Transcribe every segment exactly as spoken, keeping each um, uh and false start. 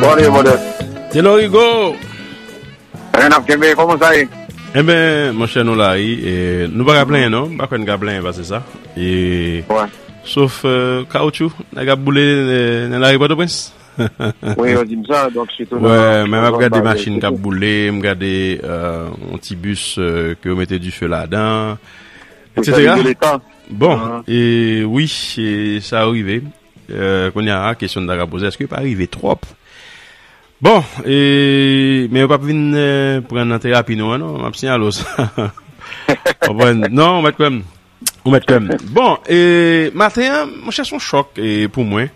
Bon, bon, bon. Telor Rigo. Ann ap kenbe, kòman sa ye? Enben, monchè, nou la, wi. E, nou pa ka plenyen, non. M pa kwè n ka plenyen pase sa. E, sof, e, kawoutchou, nèg ap boule, e, nan lari Pòtoprens. Wi, yo di m sa, donk, sitou nan, wè, men m ap gade machin k ap boule, m gade, e, yon ti bis, e, ke yo mete dife ladan, etsetera. Bon, e, wi, e, sa rive. E, kounye a, kesyon n ta ka poze, èske pa rive twòp? Bon, e, men yo p ap vin, e, pran nan terapi nou an, non, m ap siyale w sa. Konprann? Non, ou mèt kwè m. Ou mèt kwè m. Bon, e, maten an, monchè, se yon chòk, e, pou mwen.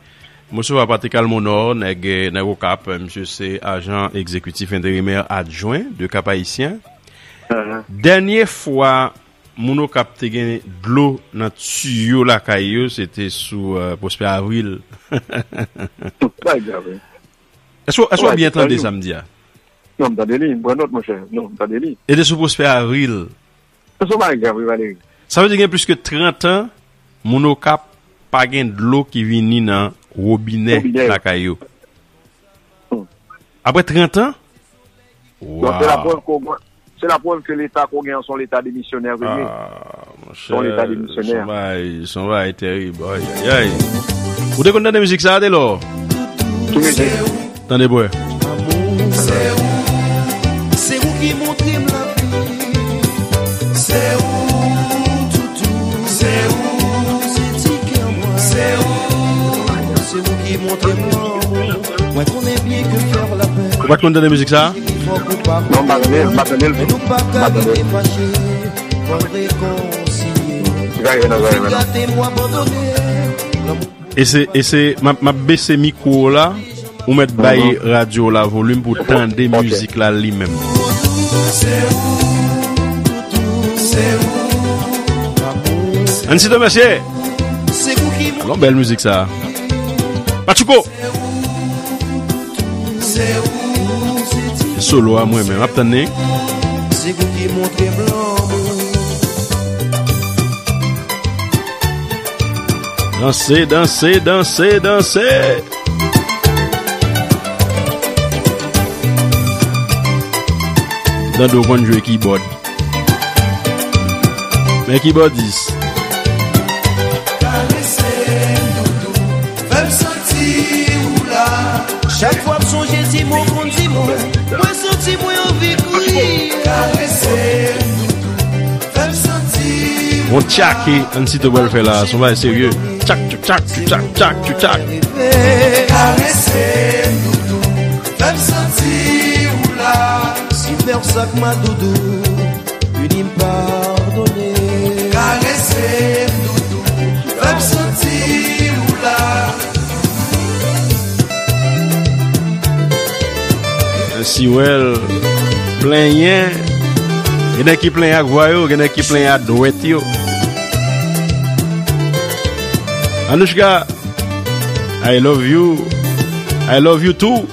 M resevwa Patrick Almonor, nèg, e, nèg Okap, e, misye se ajan egzekitif enterimè adjwen de Cap Haïtien. Dènye fwa moun Okap te gen dlo nan tiyo lakay yo, se te sou, e, Prosper Avril. Bagay grav, wi. Èske, èske w byen tande sa m di a? Non, m tande li, m pran nòt, monchè. Non, m tande li. E te sou Prosper Avril. Se yon bagay grav, wi, Valery. Sa vle di gen plis ke trant an, moun Okap pa gen dlo ki vini nan wobinè lakay yo. Apre trant an? Donk, se laprèv ke w gen, se laprèv ke leta ke w gen an se yon leta demisyonè ke l ye. Ah, monchè, se yon leta demisyonè. Se yon bagay, se yon bagay terib. Ay, ay, ay. Ou te konn tande mizik sa a, Telor? Ki mizik? Tande bwè. Se ou, se ou ki montre m lavi. Se ou, toutou. Se ou, se ti kè mwen. Se ou, se ou ki montre m lanmou. Mwen konnen byen ke fè lapè. Ou pa t konn tande mizik sa a? Non, m pa tande, m pa tande l. Men nou pa ka rete fache, fò n rekonsilye. Ou fin gate m, ou abandone. E se, e se, m ap, m ap bese mikwo w la, ou mèt bay radyo w la volim pou w tande mizik la li menm. Ann site mesye! Gon bèl mizik sa. Patchouko! Se solo a mwen menm, m ap tann li. Danse, danse, danse, danse. Dando konn jwe kibòd. Men kibòdis. Karese m, doudou, fè m santi ou la. Chak fwa m sonje ti mo konn di mwen, mwen santi mwen anvi kriye. Karese m, doudou, fè m santi ou la. Bon, tchake, Ansito pral fè la, se yon bagay serye. Tchak, tchak, tchak, tchak, tchak, tchak. Karese m, doudou, fè m santi ou la. Si m fè w sa k mal, doudou, pini m, padone. Karese m, doudou, fè m santi ou la. Siwèl, plenyen. Gen nèg ki plenyen ak vwa yo, gen nèg ki plenyen ak dwèt yo. Anouchka, I love you. I love you too.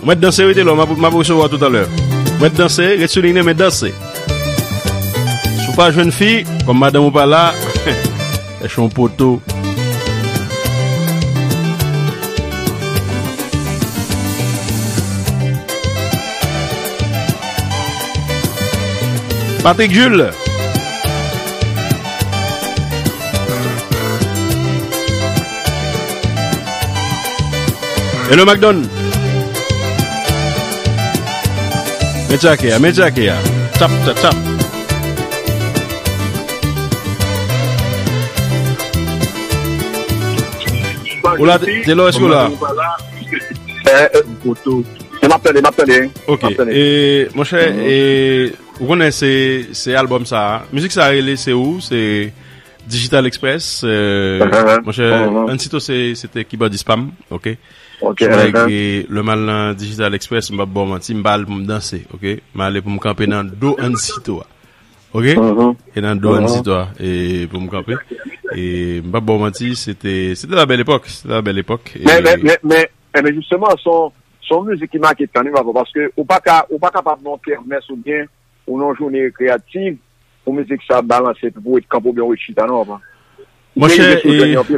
Mwen danse, wi, Telor, m ap, m ap resevwa w toutalè. Mwen danse, ret sou liy nan, men danse. Si w pa jwenn fi, kòm madanm ou pa la, chèche yon poto. Patrick Jules. Hello, Macdon. Men tchake a, men tchake a. Tchap, tchap, tchap. Ou la, Telor, èske w la? Eh, eh, m ap tande, m ap tande. Ok. M ap tande. E, monchè, e, ou konnen se, se albòm sa a. Mizik sa a rele Se Ou, se Digital Express, euh, monchè, Ansito se, se te kibòdis pa m, ok? Ok, si m pa ekri, lè m al nan Digital Express, m p ap ba w manti, m pa al pou m danse, ok? M ale pou m kanpe nan do Ansito a. Ok? E nan do Ann Sitwa, e pou m kanpe. E m p ap ba w manti, se te, se te la bèl epòk. Se te la bèl epòk. Men, men, men, men, men jisteman, se yon, se yon mizik ki make tan, wi, papa, paske ou pa ka, ou pa kapab nan yon kèmès oubyen ou nan yon jounen rekreyatif, pou mizik sa balanse, epi pou w ret kanpe oubyen w ret chita, non, papa. Monchè,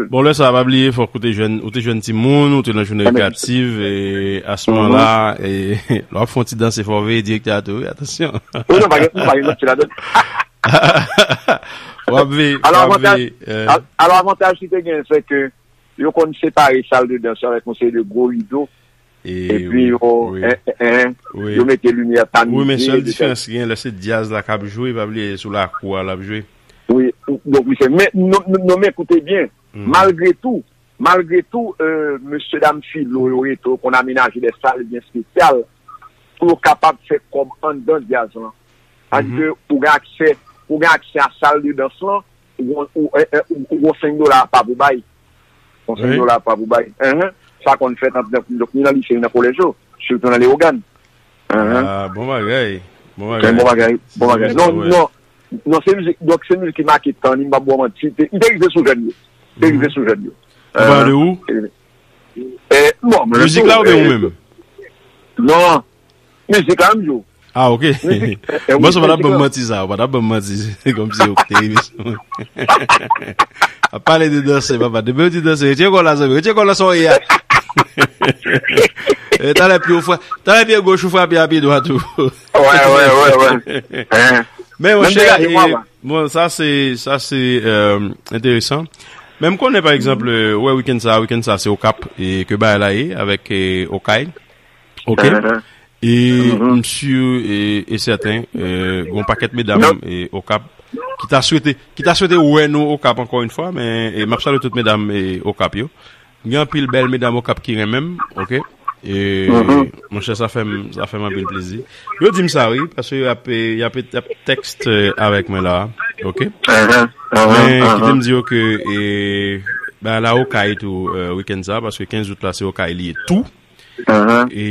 bon, lè sa a, pa bliye, fòk ou te jwenn, ou te jwenn timoun, ou te nan jounen rekreyatif, e, a se moman la, e, lè w ap fè yon ti danse, fò w veye direktè a tou, wi, atansyon. Wi, non, pa gen, pa gen manti ladan. W ap veye, w ap veye. Alò, avantaj ki te gen, se ke yo konn separe sal de dans yo avèk yon seri de gwo rido. Epi yo, en, en, en, yo mete limyè pa mizye. Wi, men sèl diferans ki gen, lè se djaz la k ap jwe, pa bliye, sou lakou a l ap jwe. Wi, donk, misye, men, non, non, non, men koute byen. Malgre tou, malgre tou, e, mesye dam filo yo rete, yo konn amenaje de sal byen espesyal pou yo kapab fè kòb anndan djaz lan. Sètadi ke ou gen aksè, ou gen aksè a sal de dans lan, ou, ou, e, e, ou, ou gen senk dola pa pou bay. Yon senk dola pa pou bay. Enhen. Sa konn fèt ant, donk, ni nan lise, ni nan kolèj yo. Sitou nan Leyogàn. Enhen. Ah, bon bagay. Bon bagay. Bon bagay. Bon bagay. Non, non. Non, se mizik, donk, se mizik ki make tan, m p ap ba w manti. Li te, li te rive sou jèn yo. Li te rive sou jèn yo. Ou pale de ou? E, bon, mizik la oubyen ou menm? Non. Mizik la, m di w. Ah, ok. Mwen, sa pa t ap ban m manti sa, ou pa t ap ban m manti. Se kòmsi ou te emisyon. A pale de danse, papa. Depi yo di danse, retire kò la, zanmi. Retire kò la, sa w ye a. E, talè pye ou fra-, talè pye goch ou frape a pye dwat ou. Wè, wè, wè, wè. Men, monchè, e, bon, sa se, sa se, e, enteresan. Men m konnen, pa egzanp, e, wè, wikenn sa, wikenn sa, se Okap, e, ke bagay la ye, avèk, e, Okay. Ok? E m si e, e sèten, e, gon pakèt medam, e, Okap ki ta swete, ki ta swete wè nou Okap ankò yon fwa, men, e, m ap salye tout medam, e, Okap yo. Gen anpil bèl medam Okap ki renmen m, ok? E, monchè, sa fè m, sa fè m anpil plezi. Yo di m sa, wi, paske y ap, e, y ap, y ap tèks, e, avèk mwen la, ok? Men, kite m di yo ke, e, bagay la Okay tou, e, wikenn sa, paske kenz out la, se Okay li ye tou. E,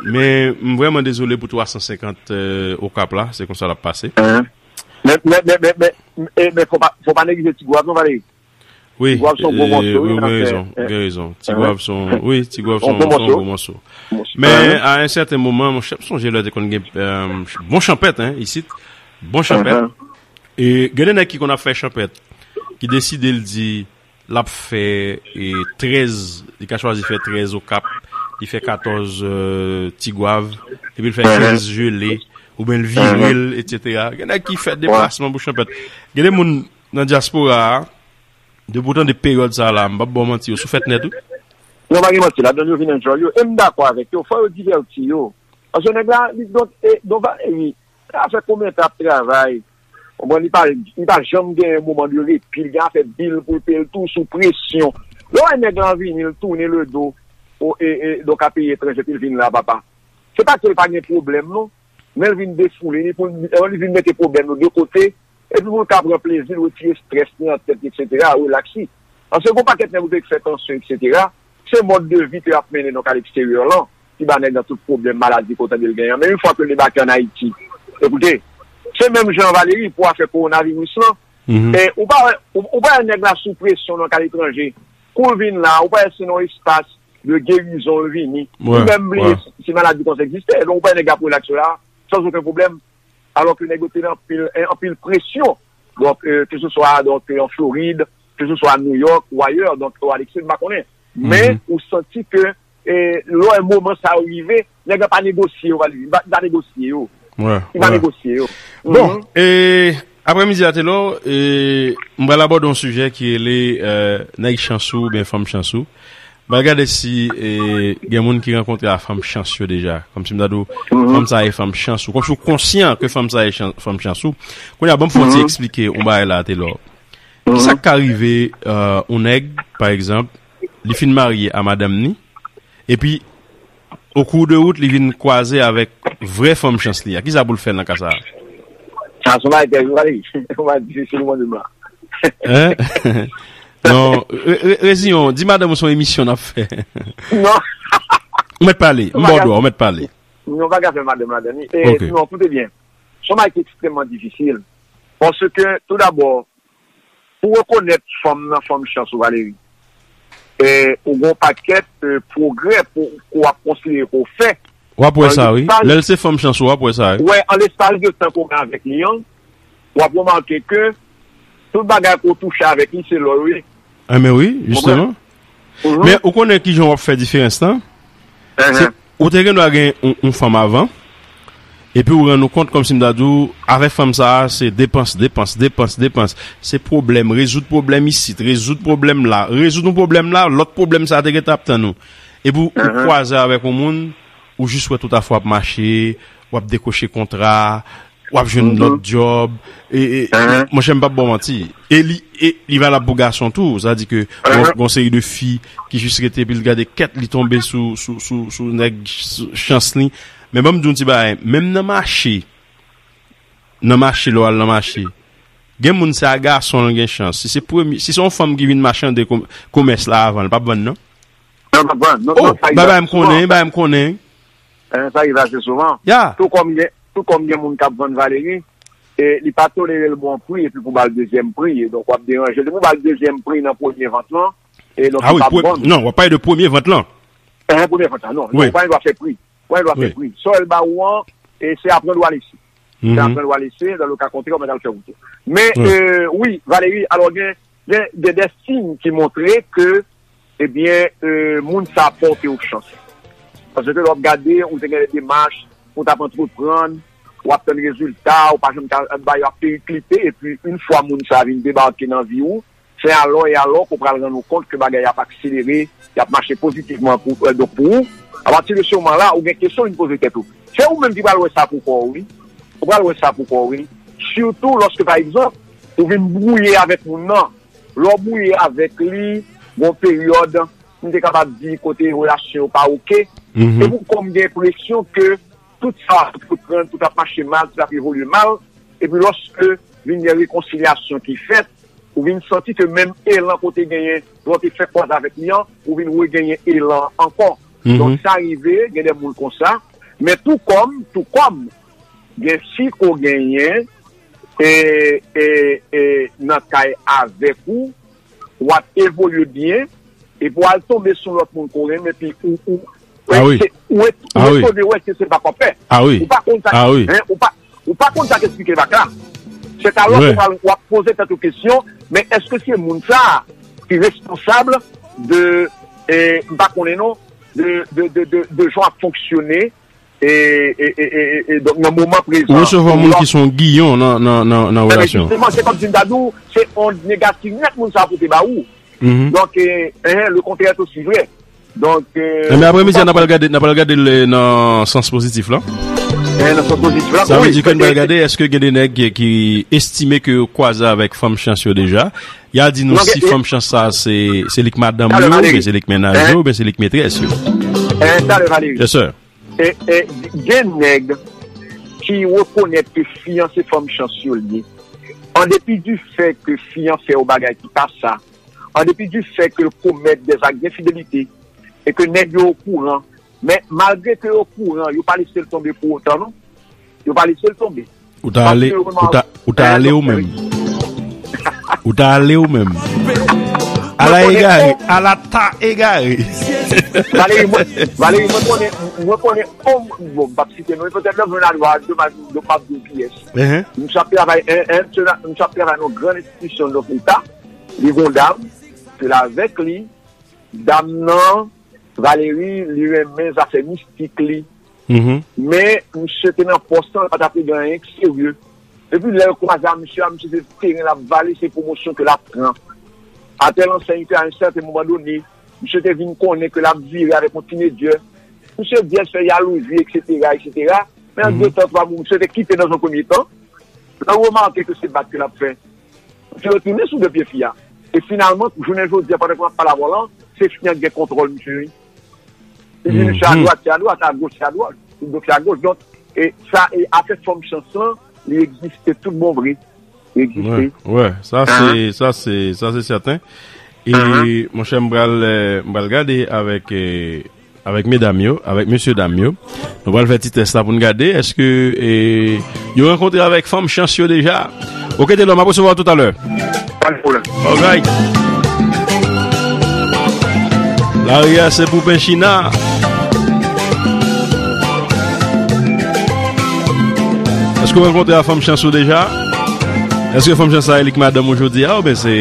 men, m vrèman dezole pou twa san senkant, e, Okap la, se konsa l ap pase. Men, men, men, men, men, e, men fò pa, fò pa neglije Ti Gwav, non, Valéry? Wi, Ti Gwav se yon gwo mòso, wi, ou gen rezon, ou gen rezon. Ti Gwav se yon, wi, Ti Gwav se yon, se yon gwo mòso. Men, a yon sèten moman, monchè, m sonje lè te konn gen, e, bon chanpèt, en, isit. Bon chanpèt. E, gen de nèg ki konn ap fè chanpèt, ki deside l di, l ap fè, e, trèz, li ka chwazi fè trèz Okap, li fè katòz, e, Ti Gwav, epi l fè kenz Jele, oubyen l vire l, etsetera. Gen nèg ki fè deplasman pou chanpèt. Gen de moun nan dyaspora a, depi w tande peryòd sa a la, m p ap ba w manti, yo sou fèt nèt, wi. Non, pa gen manti, ladan yo vin enjoy yo. E m dakò avèk yo, fò yo divèti yo. Paske nèg la, li, donk, e, donk, Valéry, sa fè konbyen tan ap travay? Konprann, li pa, li pa janm gen moman de repi, li gen afè bil pou l peye l tou sou presyon. Lè w wè nèg lan vini, l tounen le do, o, e, e, donk a peyi etranje, epi l vin la, papa. Se pa ke l pa gen pwoblèm, non. Men l vin defoule, li pou, li vin mete pwoblèm yo de kote, epi pou l ka pran plezi l, retire estrès li nan tèt li, etsetera, rilaks li. Paske gon pakèt nèg ou te fè tansyon, etsetera, se mòd de vi ke y ap mennen donk a leksteryè lan, ki ba nèg lan tout pwoblèm maladi ke w tande l genyen an. Men yon fwa ke l debake ann Ayiti, ekoute, se menm jan Valéry pou afè kowonaviris lan, e, ou pa wè, ou, ou pa wè nèg la sou presyon nan ka letranje, kou l vin la, ou pa wè se nan yon espas de gerizon l vini. Li menm bliye si, si maladi konsa egziste. Donk, ou pa wè nèg la ap rilaks la, sans okenn pwoblèm. Alò ke nèg yo te nan anpil, anpil presyon. Donk, e, ke se swa, donk, e, an Florid, ke se swa New York ou ayè, donk, o Alexis, m pa konnen. Men, ou santi ke, e, lè w wè moman sa yo rive, nèg la pa negosye yo, li pa, li pa negosye yo. Li pa negosye yo. Bon, e, aprèmidi a, Telor, e, m pral abòde yon sijè ki rele, e, nèg chans ou oubyen fanm chans ou. M al gade si, e, gen moun ki rankontre a fanm chans yo deja. Kòmsi m ta di w, fanm sa a e fanm chans ou. Kòmsi w konsyan ke fanm sa a e chan-, fanm chans ou. Kounye a, ban m fè yon ti eksplike yon bagay la, Telor. Kisa k ka rive, e, yon nèg, pa egzanp, li fin marye a madanm ni, epi, o kou de wout, li vin kwaze avèk vrè fanm chans li a. Kisa pou l fè nan ka sa a? Sa, se yon bagay tèl, ou pa di, ou pa di, se yon moun la. Hein? Non, re-, re-, reziyen w, di madanm ou se yon emisyon n ap fè. Non. Ou mèt pale, m bòdò, ou mèt pale. Non, pa ka fè madanm ladan li. E, non, koute byen. Se yon bagay ki ekstrèmman difisil. Paske, tou dabò, pou rekonèt fanm nan fanm chans ou, Valérie, e, ou gen yon pakèt e, pwogrè pou, pou w ap konsidere ke w fè. W ap wè sa, wi. Lè l se fanm chans ou, w ap wè sa, wi. Wè, an lespas de tan ke w gen avèk li an, w ap remake ke tout bagay ke w touche avèk li, se lò yo ye. Enben wi, jisteman. Men ou konnen kijan w ap fè diferans lan? Se, ou te gen dwa gen yon, yon fanm avan, epi ou rann ou kont kòmsi m ta di w, avèk fanm sa a, se depans, depans, depans, depans. Se pwoblèm, rezoud pwoblèm isit, rezoud pwoblèm la, rezoud yon pwoblèm la, lòt pwoblèm sa a te gentan ap tann ou. Epi ou, ou kwaze avèk yon moun, ou jis wè tout afè w ap mache, w ap dekwoche kontra, w ap jwenn lòt djòb. E, e, monchè, m p ap ba w manti. E li, e li valab pou gason tou. Sa di ke gon, gon seri de fi ki jis rete epi l gade kèt li tonbe sou, sou, sou, sou nèg ch-, chans li. Men ban m di w yon ti bagay. Menm nan mache, nan mache, lè w al nan mache, gen moun se a gason l gen chans. Si se premye, si se yon fanm ki vin machande kom-, komès la avan, l p ap vann non. Non, l p ap vann. Non, non, sa rive ase souvan. Bagay m konnen, bagay m konnen. Sa rive ase souvan. Tou kòm gen, tou kòm gen moun k ap vann Valérie, e li pa tolere l bon pri epi pou ba l dezyèm pri. Donk w ap deranje l. Depi w ba l dezyèm pri nan premye vant lan, e donk li p ap vann. Non, w ap pale de premye vant lan. Premye vant lan, non. Non, ou pa gen dwa fè pri. Ou pa gen dwa fè pri. Sa w wè l ba ou an, e se aprann ou a lese. Se aprann ou a lese, dans le cas contraire, ou mèt al fè wout ou. Men, e, wi, Valérie, alò gen, gen, gen de siy ki montre ke, ebyen, e, moun sa pòte w chans. Paske lè w ap gade, ou te gen de demach, ou t ap antreprann, w ap tann rezilta, ou pa janm ka bay, w ap periklipe, epi yon fwa moun sa vin debake nan vi w, se alò e alò ke w pral rann ou kont ke bagay ap akselere, y ap mache pozitivman pou, e, donk pou ou. Apati de se moman la, ou gen kesyon vin poze tèt ou. Se ou menm ki pral wè sa pou kò w, wi. Ou pral wè sa pou kò w, wi. Sitou lòske, pa egzanp, ou vin bwouye avèk moun nan. Lè w bwouye avèk li, gon peryòd, m te kapab di kote relasyon yo pa oke. Epi w kòm gen enpresyon ke tout sa w ap antreprann, tout ap mache mal, tout ap evolye mal. Epi lòske vin gen rekonsilyasyon ki fèt, ou vin santi ke menm elan ke w te genyen lè w te fè kwaze avèk li an, ou vin regenyen elan ankò. Donk, sa rive, gen de moun konsa. Men tou kòm, tou kòm, gen fi ke w genyen, e, e, e, nan kay avèk ou, w ap evolye byen, epi w al tonbe sou lòt moun ke w renmen, epi ou, ou, ou, ou etone, w wè ke se pa kòpè. Ou pa konn sa, ou pa, ou pa konn sa k esplike bak la. Se alò ke w pral, w ap poze tèt ou kesyon, men èske se moun sa a ki responsab de, e, m pa konnen non, de, de, de, de, de jan w ap fonksyone, e, e, e, e, e, e, donk, nan moman prezan, ou resevwa moun ki se yon giyon nan, nan, nan, nan relasyon. Jisteman, se kòmsi m ta di w, se ond negatif nèt moun sa a pote ba ou. Donk, e, e, le contraire est aussi vrai. Donk, e, men apremidi a, n ap pral gade, n ap pral gade l nan sans pozitif la. E, nan sans pozitif la, sa vle di ke n pral gade, èske gen de nèg ki, ki estime ke yo kwaze avèk fanm chans yo deja? Y a di nou si fanm chans sa, se, se li k madanm yo, oubyen se li k mennaj yo, oubyen se li k metrès yo. Talè, Valérie. Yes, sir. E, e, gen nèg ki rekonèt ke fi an se fanm chans yo l ye. An depi di fè ke fi an fè yon bagay ki pa sa, an depi di fè ke l komèt dèzak enfidelite, e ke nèg yo okouran, men malgre ke yo okouran, yo pa lese l tonbe pou otan, non. Yo pa lese l tonbe. Ou ta ale, ou ta, ou ta ale ou menm. Ou ta ale ou menm. Ala egare, ala ta egare. Valérie, mwen, Valérie, mwen konnen, mwen konnen, bon, bon, m p ap site non, petèt lè mwen al wè, domaj, m p ap di w kiyès. Misye ap travay, en, en, misye ap travay nan yon gran enstitisyon, donk, leta. Li gon dam, ke l avèk li, dam nan, Valérie, li renmen zafè mistik li. Men, misye te nan pòs lan, li pa t ap regle anyen ki serye. Epi lè yo kwaze a misye a, misye se teren l ap vale, se pwomosyon ke l ap pran. Atè lansè, a yon sèten moman done, misye te vin konnen ke l ap vire avèk yon tinedjè. Misye vyèj fè yalouzi, etsetera, etsetera. Men an de tan, twa moun, misye te kite nan yon premye tan. Lè w remake ke se bat ke l ap fè, misye retounen sou de pye fi a. E finalman, jounen jodi a, pandan ke m ap pale avè w lan, se fi an ki gen kontwòl misye, wi. Li di misye adwat, se adwat, agoch, se adwat. Donk, se agoch. Donk, e sa, e afè fanm chans lan, li egziste tout bon vre. Li egziste. Wè, wè, sa se, sa se, sa se sèten. E, monchè, m pral, e, m pral gade avèk, e, avèk medam yo, avèk mesye dam yo. Nou pral fè ti tès la pou n gade èske, e, yo rankontre avèk fanm chans yo deja. Ok, Telò, m ap resevwa w toutalè. Pa de pwoblèm. Alright. Lari a se pou Penchina. Èske w rankontre a fanm chans ou deja? Èske fanm chans sa e li k madanm ou jodi a, oubyen se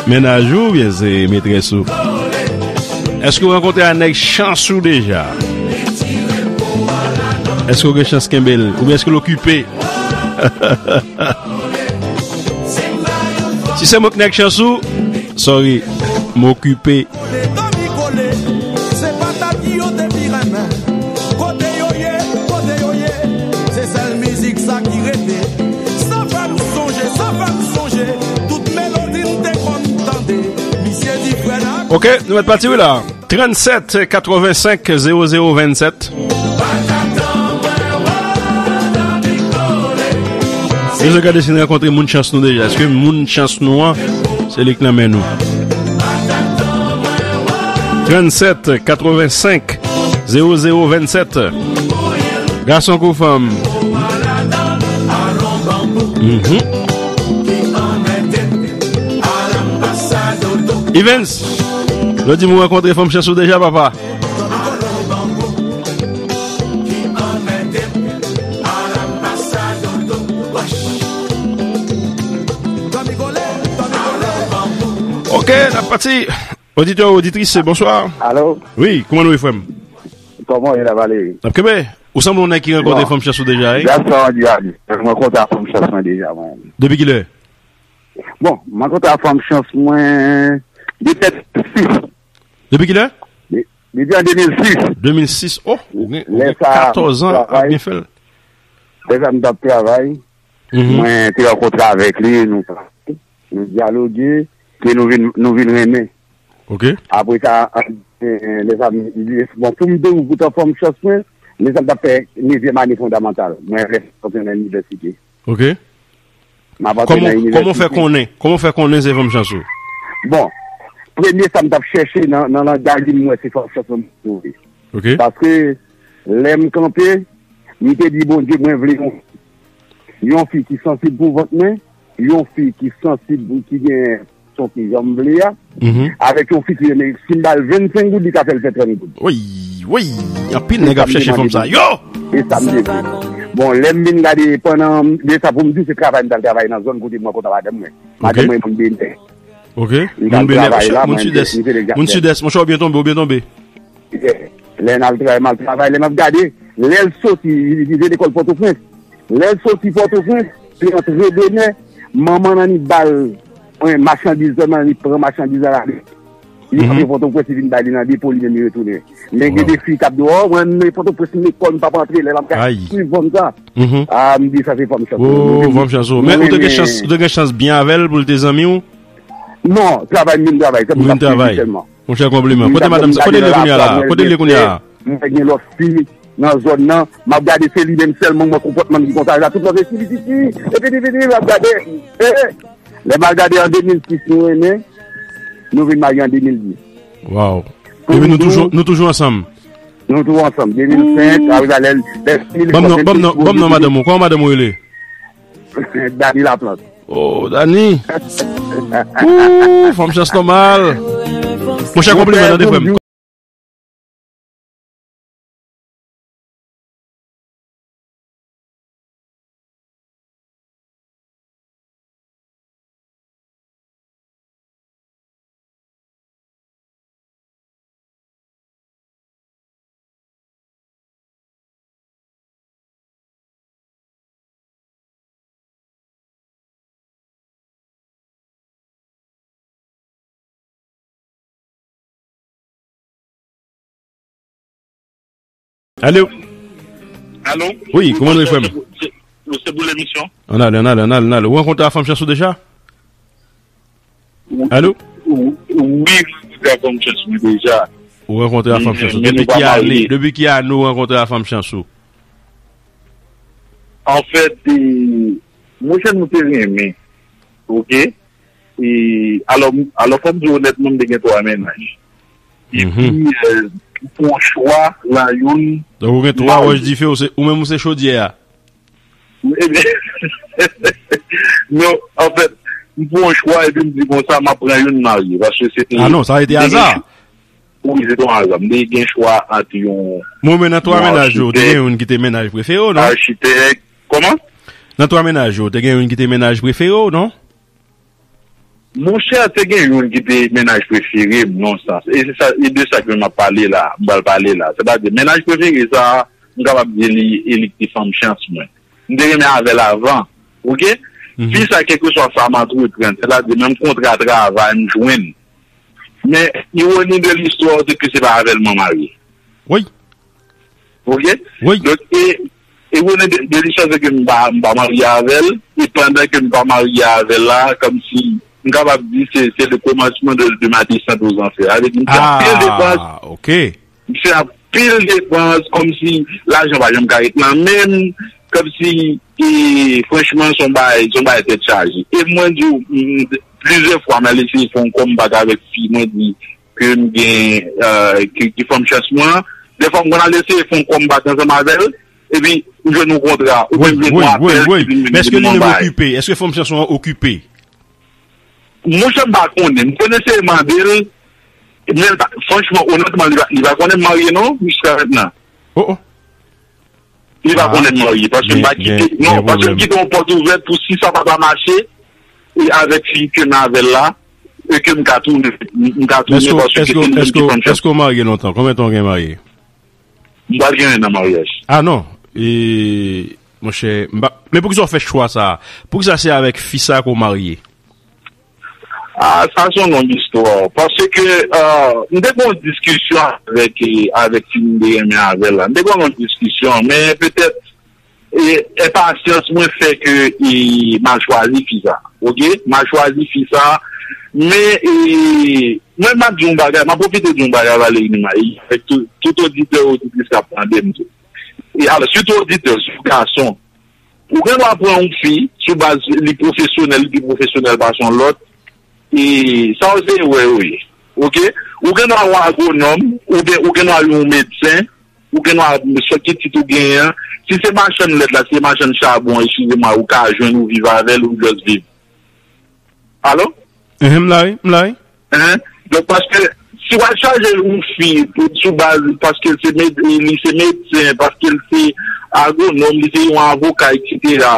mennaj ou, oubyen se metrès ou? Èske w rankontre a nèg chans ou deja? Èske w gen chans kenbe l? Oubyen èske l okipe? Si se mwen k nèg chans ou, sorry, m okipe. Kole, Domi kole, se patat yo te pi renmen. Kote yo ye, kote yo ye, se sèl mizik sa ki rete. Sa fè m sonje, sa fè m sonje, tout melodi m te konn tande. Misye di frè n ap Ok, nou mèt pati wi la. Tranntsèt katrevensenk zewo zewo vennsèt. Bezwen gade si n rankontre moun chans nou deja. Èske moun chans nou an, se li k nan men nou? Tranntsèt katrevensenk zewo zewo vennsèt. Gason kou fanm. Mhm. Evans, yo di m ou rankontre fanm chans ou deja, papa. Ok, n ap pati. Oditè, oditris, bonswa. Alo? Wi, kòman nou ye, frè m? Kòman w ye la, Valeri? N ap kenbe. Ou sanble yon nèg ki rankontre Bon. fanm chans ou deja, wi. Gason an di a di. Mwen rankontre fanm chans mwen deja, mwen. Depi kilè? Bon, mwen rankontre fanm chans mwen depi an de mil sis. Depi kilè? De- Depi an de mil sis. De mil sis, oh, ou gen, ou Lè gen sa, katòz an, ap travay. Byen fè l. Lè sa, m t ap travay. Mhm. Mwen te rankontre avèk li, nou pale, nou dyaloge, ke nou vin, nou vin renmen. Ok. Apre sa, an, eh, eh, lè sa, m, li, bon, pou m te ou poutan fanm chans mwen, lè sa, m t ap fè nevyèm ane fondamantal. Mwen, lè sa, nan inivèsite. Ok. M ap antre nan Kòman, kòman w fè inivèsite. konnen? Kòman w fè konnen se fanm chans ou? Bon, premye sa m t ap chèche nan, nan langaj li, m wè se fanm chans mwen m twouve. Ok. Paske lè m kanpe, m te di Bondye, mwen vle yon, yon fi ki sansib pou vant mwen, yon fi ki sansib, ki gen son ki jan m vle a, Mhm. avèk yon fi ki renmen, si m ba l vennsenk goud, li ka fè l fè trant goud. Wi, wi, anpil nèg ap chèche fanm sa. Yo! E sa m te vle. Bon, lè m vin gade pandan, de sa pou m di, se travay m t al travay nan zòn kote mwen konn madanm mwen. Madanm mwen, moun Benè. Ok. M t al Moun Benè, travay la, moun mwen, Sidès. Moun Sidès, monchè, ou byen tonbe, ou byen tonbe. Yeah. Lè n al travay, m al travay, lè m ap gade, lè l soti, li, li vin lekòl Pòtoprens. Lè l soti Pòtoprens, li antre Benè, manman nan li ba l, mwen, machandiz sèlman, li pran machandiz la, li Mhm. antre Pòtoprens, li vin bay li nan depo, li menm li retounen. Men gen Wow. de fi k ap di, "Oh, mwen, men Pòtoprens, m lekòl, m p ap antre," lè m ap gade Ay. swiv fanm sa. Mhm. Ah, m di, "Sa se fanm chans." Oh, fanm chans, oh. Men ou te gen chans, ou te gen chans byen avè l pou l te zanmi w? Non, travay m vin travay, se Ou pou vin m ap swiv li travay. sèlman. Monchè, konpliman. Kote madanm sa? Kote l ye kounye a la? Kote l ye kounye a? Mwen gen lòt fi nan zòn nan, m ap gade se li menm sèlman, mwen konpòtman li konsa, la tout lòt fi, fi, fi, epi, epi, epi, m ap gade, eh, eh. Lè m al gade an de mil sis, nou renmen, nou vin marye an de mil dis. Wow. Pou Epi nou nou toujou, nou toujou ansanm. Nou toujou ansanm. De mil senk, arive a lè, lè Ban m non, ban m non, ban m non, madanm ou. Kòman madanm ou rele? Dani Laplante. Oh, Dani. Ooh, fanm chans nòmal. Monchè, konpliman, tande frè m. Alo? Alo? Wi, kòman nou ye, frè m? Se, se, se pou lemisyon. Ann ale, ann ale, ann ale, ann ale. Ou rankontre a fanm chans ou deja? Alo? Wi, m rankontre a fanm chans mwen deja. Ou rankontre a fanm chans ou. Men nou pa marye. Depi ki ane, depi ki ane ou rankontre a fanm chans ou? Anfèt, e, monchè, nou te renmen. Ok? E, alò, alò, fò m di w onètman, m te gen twa mennaj. Epi, Mhm. e, pou yon chwa, nan youn, Donk, ou gen twa wòch dife, ou se, ou menm ou se chodyè a. Ebyen, Non, anfèt, m fè yon chwa epi m di konsa, m ap pran youn marye. Paske se te. Ah non, sa a été hasard. Wi, se te yon aza. M te gen chwa ant yon. Mwen menm nan twa mennaj yo, te gen youn ki te mennaj prefere w, non? Achitèk. Kòman? Nan twa mennaj yo, te gen youn ki te mennaj prefere w, non? Monchè, te gen youn ki te mennaj prefere m, non, sa. E se sa, e de sa ke m ap pale la, m pral pale la. Sètadi, mennaj prefere sa, m kapab di li, e li ki te fanm chans mwen. M te renmen avè l avan, oke? Fi sa, kèlkeswa sa m antreprann, sètadi, menm kontra travay m jwenn. Men, ironi de listwa, se ke se pa avè l mwen marye. Wi. Oke? Wi. Donk, e, e ironi de, de listwa, se ke m pa, m pa marye avè l, e pandan ke m pa marye avè l la, kòmsi, m kapab di, se, se le komansman de, de ma descente aux enfers. Sa vle di, m fè anpil depans. Ah, oke. M fè anpil depans, kòmsi lajan pa janm ka ret nan men m, kòmsi, e, franchman, se yon bagay, se yon bagay tèt chaje. E mwen di w, m, plizyè fwa, m al eseye fè yon kòm bak avèk fi, mwen di ke m gen, e, ki, ki fanm chans mwen an. Dèfwa, m konn al eseye fè yon kòm bak ansanm avè l, epi m jwenn yon kontra, oubyen m jwenn yon apèl, epi m vin di m yon bagay. Men èske li menm okipe? Èske fanm chans ou an okipe? Monchè, m pa konnen. M konn eseye mande l, men l pa, franchman, onètman, li pa, li pa konnen m marye non, jiska mentnan. Oh, oh. Li pa konnen m marye, paske m pa kite, non, paske m kite yon pòt ouvè pou si sa pa ta mache, e avèk fi ke m avè l la, e ke m ka tounen, m ka tounen paske se li menm ki fanm chans. Èske w marye lontan? Konbyen tan w gen marye? M pral gen en an maryaj. Ah non. E, monchè, m pa, men poukisa w fè chwa sa a? Poukisa se avèk fi sa a ke w marye? Ah, sa se yon long istwa. Paske, e, m te gen yon diskisyon avèk, e, avèk fi m te renmen avè l la. M te gen yon long diskisyon, men petèt, e, enpasyans mwen fè ke, e, m al chwazi fi sa. Oke? M al chwazi fi sa. Men, e, mwen, m ap di yon bagay, m ap pwofite di yon bagay, Valerie Numa, e avèk tout, tout oditè, oditris k ap tande m tou. E alò, sitou oditè, sitou gason, ou gen dwa pran yon fi sou baz li pwofesyonèl, li pi pwofesyonèl pase yon lòt, e sa yo se erè yo ye. Oke? Ou gen dwa yon agwonòm, oubyen ou gen dwa yon medsen, ou gen dwa sòt ki tit ou genyen an. Si se machann lèt la, si se machann chabon, eskize mwa, ou ka jwenn ou viv avè l, ou just viv. Alo? Enhen, m la wi, m la wi. Enhen. Donk, paske si w al chaje yon fi sou baz, paske l se med-, li se medsen, paske l se agwonòm, li se yon avoka, etsetera,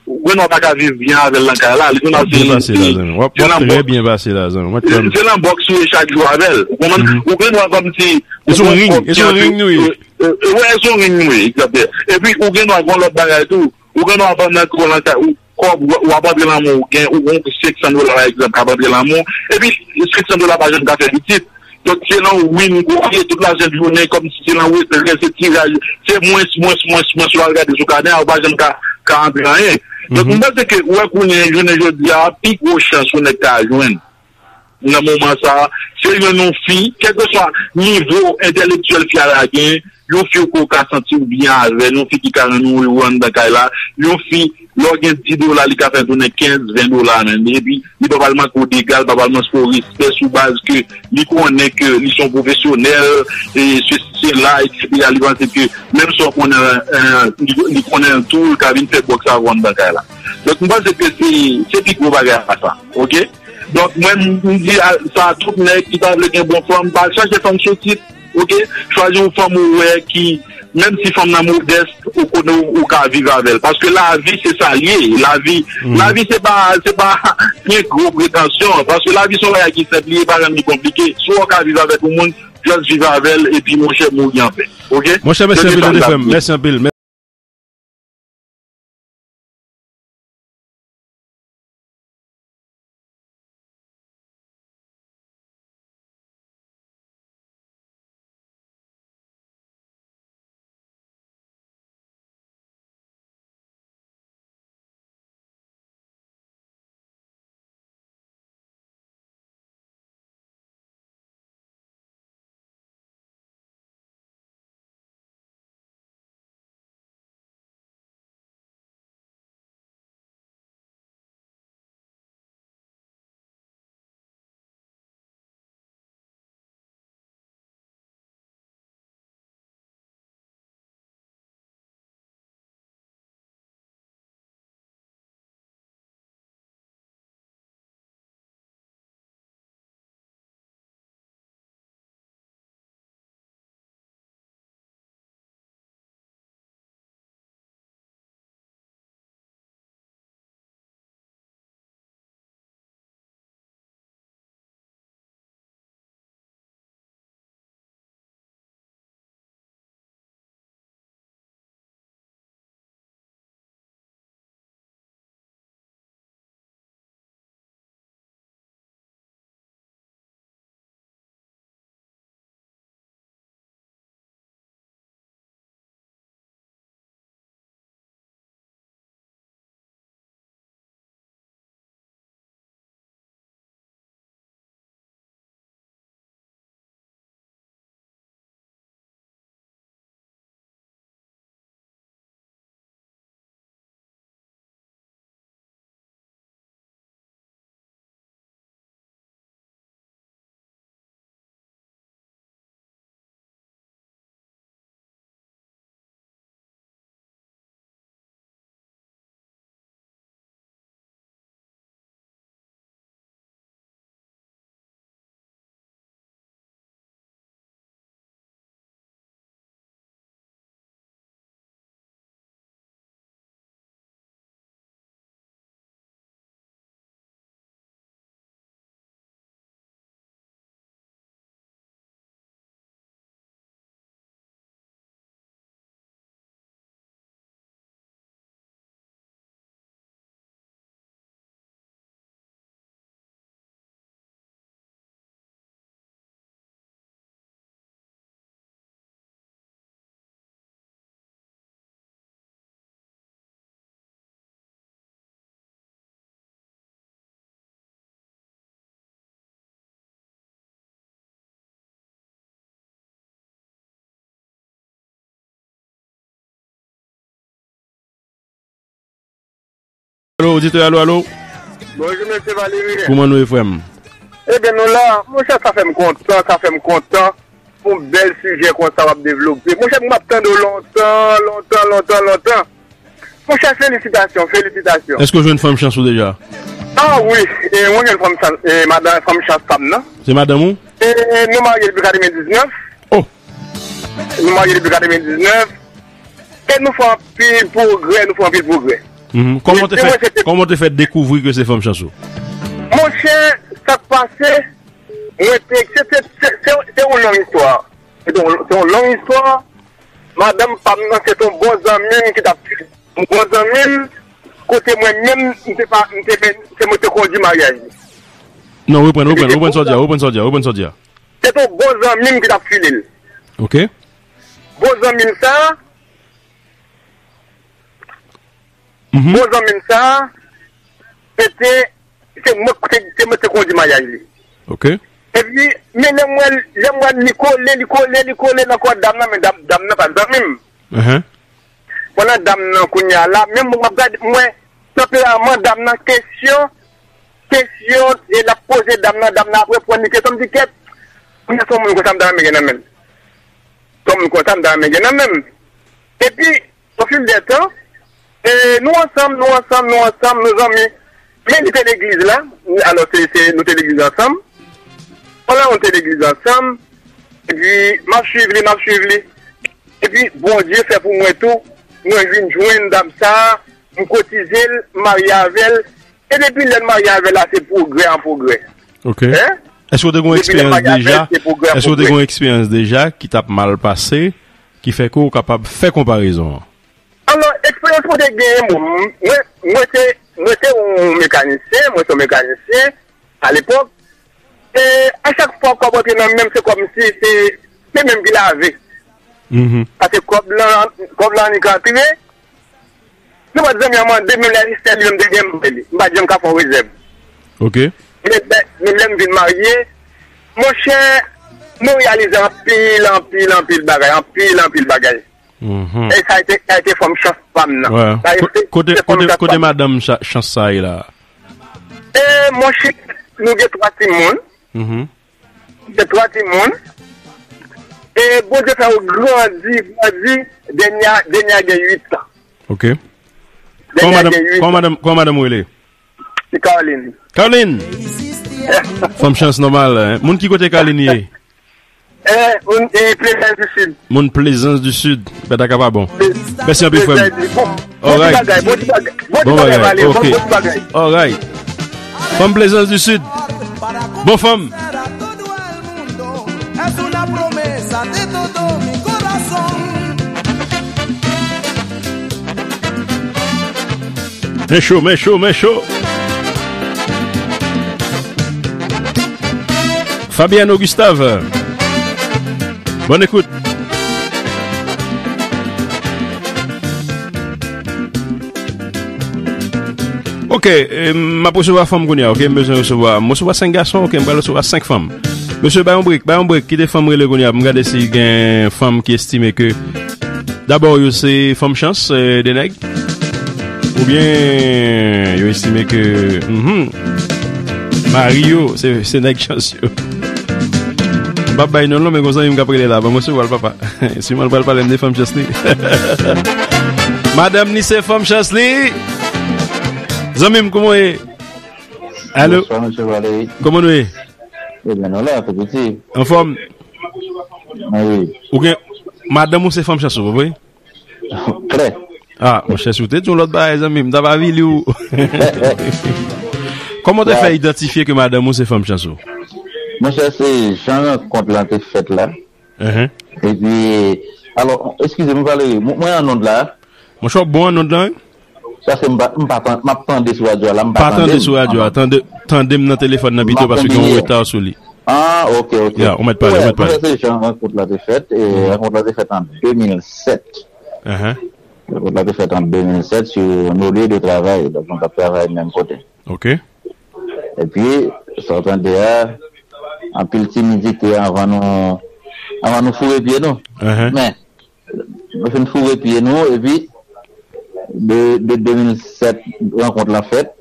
ou gen dwa pa ka viv byen avè l nan kay la. Li gen dwa se, se, se nan bòks, se nan bòks ou ye chak jou avè l. Ou konprann? Ou gen dwa kòmsi. E se yon ring, e se yon ring nou ye. E, e, wè, e se yon ring nou ye, egzakte. Epi, ou gen dwa gen lòt bagay tou. Ou gen dwa pandan ke w nan kay, ou, kòb, w, w ap antre lanmou, ou gen, ou gen senk san dola, pa egzanp, k ap antre lanmou, epi senk san dola pa janm ka fè pitit. Donk, se nan win ou ye tout lajan jounen, kòmsi se nan win, se tiraj, se mwens, mwens, mwens, mwens, ou al gade sou kanè a, ou pa janm ka, ka antre anyen. Donk, m panse ke, ou wè kounye a, jounen jodi a, pi gwo chans yon nèg ka jwenn nan moman sa a, se jwenn yon fi, kèlkeswa nivo entèlektyèl fi a la gen, yon fi ou ka santi w byen avè l, yon fi ki ka rann ou ewo anndan kay la, yon fi, lè w gen dis dola, li ka fè tounen kenz, ven dola menm. Epi, li pa pral manke w dega, li pa pral manke w respè sou baz ke li konnen ke li se yon pwofesyonèl, e sesi, sela, etsetera. Li panse ke menm sa w konnen, e, li, li konnen l tou, li ka vin fè bòks avè w anndan kay la. Donk, m panse ke se, se pi gwo bagay a sa, oke? Donk, mwen, m, m di a, sa a tout nèg ki ta vle gen bon fanm, pa al chache fanm sou tit, oke? Chwazi yon fanm ou wè ki, menm si fanm nan modès, ou konnen ou, ou ka viv avè l. Paske lavi, se sa l ye. Lavi, lavi, se pa, se pa gen gwo pretansyon. Paske lavi, se yon bagay ki senp, li ye, pa janm li konplike. Si w ka viv avèk yon moun, just viv avè l, epi, monchè, mouri anpè. Oke? Monchè, mèsi anpil, tande frè m. Mèsi anpil. Alo, oditè, alo, alo. Bonjou, mesye Valéry. Kouman nou ye, frè m? Ebyen, nou la. Monchè, sa fè m kontan, sa fè m kontan. Pou yon bèl sijè konsa w ap devlope. Monchè, m ap tande w lontan, lontan, lontan, lontan. Monchè, felisitasyon, felisitasyon. Èske w jwenn fanm chans ou deja? Ah wi, e, mwen jwenn fanm chans, e, madan fanm chans pa m nan. Se madanm ou? E, nou marye depi katrevendiznèf. Oh! Nou marye depi katrevendiznèf. E nou fè anpil pwogrè, nou fè anpil pwogrè. Mhm. Kòman w te fè, kòman w te fè dekouvri ke se fanm chans ou? Monchè, sa k pase, mwen te, se, se, se, se, se yon long istwa. Se yon, se yon long istwa. Madanm pa m nan, se te yon bon zanmi m ki t ap file. Yon bon zanmi m, kote mwen menm, m te pa, m te, se mwen te kondui maryaj li. Non, reprann, reprann, reprann sa w di a, reprann sa w di a, reprann sa w di a. Se te yon bon zanmi m ki t ap file l. Ok. Bon zanmi m sa, Mhm. Bon zanmi m sa, se te, se mwen, se, se mwen te kondui maryaj li. Ok. Epi, men lè m wè l, lè m wè l, li kole, li kole, li kole nan kò dam nan, men dam, dam nan pa t zanmi m. Mhm. Pandan dam nan kounye a la, menm mwen m ap gade, m wè tanperaman dam nan, kesyon, kesyon, e l ap poze dam nan, dam nan ap reponn li kesyon, m di, "Kèt, mwen se yon moun konsa m ta renmen gen nan men m. Se yon moun konsa m ta renmen gen nan men m." Epi, Au fil des temps, e, nou ansanm, nou ansanm, nou ansanm, nou zanmi. Men li te legliz la, alò se, se, nou te legliz ansanm. Pandan nou te legliz ansanm, epi m ap swiv li, m ap swiv li. Epi Bondye fè pou mwen tou, mwen vin jwenn dam sa a, m kotize l, m marye avè l. E depi lè n marye avè l la, se pwogrè an pwogrè. Ok. Hein? Èske w te gen yon eksperyans deja? Èske w te gen yon eksperyans deja ki t ap mal pase, ki fè ke w kapab fè konparezon an? Alò, eksperyans mwen te genyen, bon, mwen, mwen te, mwen te yon mekanisyen, mwen se yon mekanisyen, alepòk. E a chak fwa kòb rantre nan men m, se kòmsi se, se men m ki lave. Mhm. Paske kòb lan, kòb lan annik rantre, nenpòt zanmi an mande, menm lè se sèl li menm te gen, m bay li. M pa t janm ka fè yon rezèv. Ok. Men lè, men lè m vin marye, monchè, mwen reyalize anpil, anpil, anpil bagay, anpil, anpil bagay. Mhm. E sa a te, sa a te fanm chans pa m nan. Wè. Sa a te, kote, se fanm kote, chans pa m. Kote madanm cha-, chans sa ye la? E, monchè, nou gen twa timoun. Mhm. Se twa timoun. E Bondye fè yo grandi, grandi. Dènye a, dènye a gen uit an. Ok. Dènye a gen uit an. Kòman madanm, kòman madanm, kòman madanm ou rele? Se Carline. Carline! Fanm chans nòmal, hein? Moun ki kote Carline ye? Eh, moun, eh, Plaisance du Sud. Moun Plaisance du Sud. Bèt a ka pa bon. Mèsi anpil, frè m. Bon, bon ti bagay, bon ti bagay, bon ti bagay, Valéry, bon, bon ti bagay. Alright. Fanm Plaisance du Sud. Bon fanm. Men cho, men cho, men cho. Fabiano Gustave. Bonne écoute. Ok, eh, m ap resevwa fanm kounye a, ok, m bezwen resevwa, m resevwa senk gason, ok, m pral resevwa senk fanm. Mesye, bay yon break, bay yon break, kite fanm rele kounye a, pou m gade si gen fanm ki estime ke dabò yo se fanm chans, eh, de nèg. Oubyen yo estime ke, mhm, mari yo, se, se nèg chans yo. M p ap bay non, non, men gon zanmi m k ap rele la. Ban m resevwa l, papa. Siman l pral pale m de fanm chans li. Madanm li se fanm chans li. Zanmi m, kòman w ye? Alo? Bonswa, mesye Valéry. Kòman nou ye? Ebyen, nou la, tou piti. Anfòm? Wi. Ou gen, madanm ou se fanm chans ou, pa vre? Klè. Ah, monchè, si w te di yon lòt bagay, zanmi m, m t ap avili w. Kòman w te fè idantifye ke madanm ou se fanm chans ou? Monchè, se jan rankont lan te fèt la. Epi, alò, eskize m, Valéry, mwen, mwen an nonm la. Monchè, w bon an nonm lan, wi? Paske m pa, m pa tan-, m ap tande sou radyo a la, m pa tande sou radyo a, tande, tande m nan telefòn nan pito paske gen yon reta sou li. Ah, ok, ok. Ya, ou mèt pale, ou mèt pale. Monchè, se jan rankont la te fèt, e rankont la te fèt an de mil sèt. Rankont la te fèt an de mil sèt sou nou lye de travay, donk nou t ap travay menm kote. Ok. Epi, sa w tande a, anpil timidite anvan nou, anvan nou foure pye nou. Men, nou fin foure pye nou, epi de, de de mil sèt, Rankont lan fèt,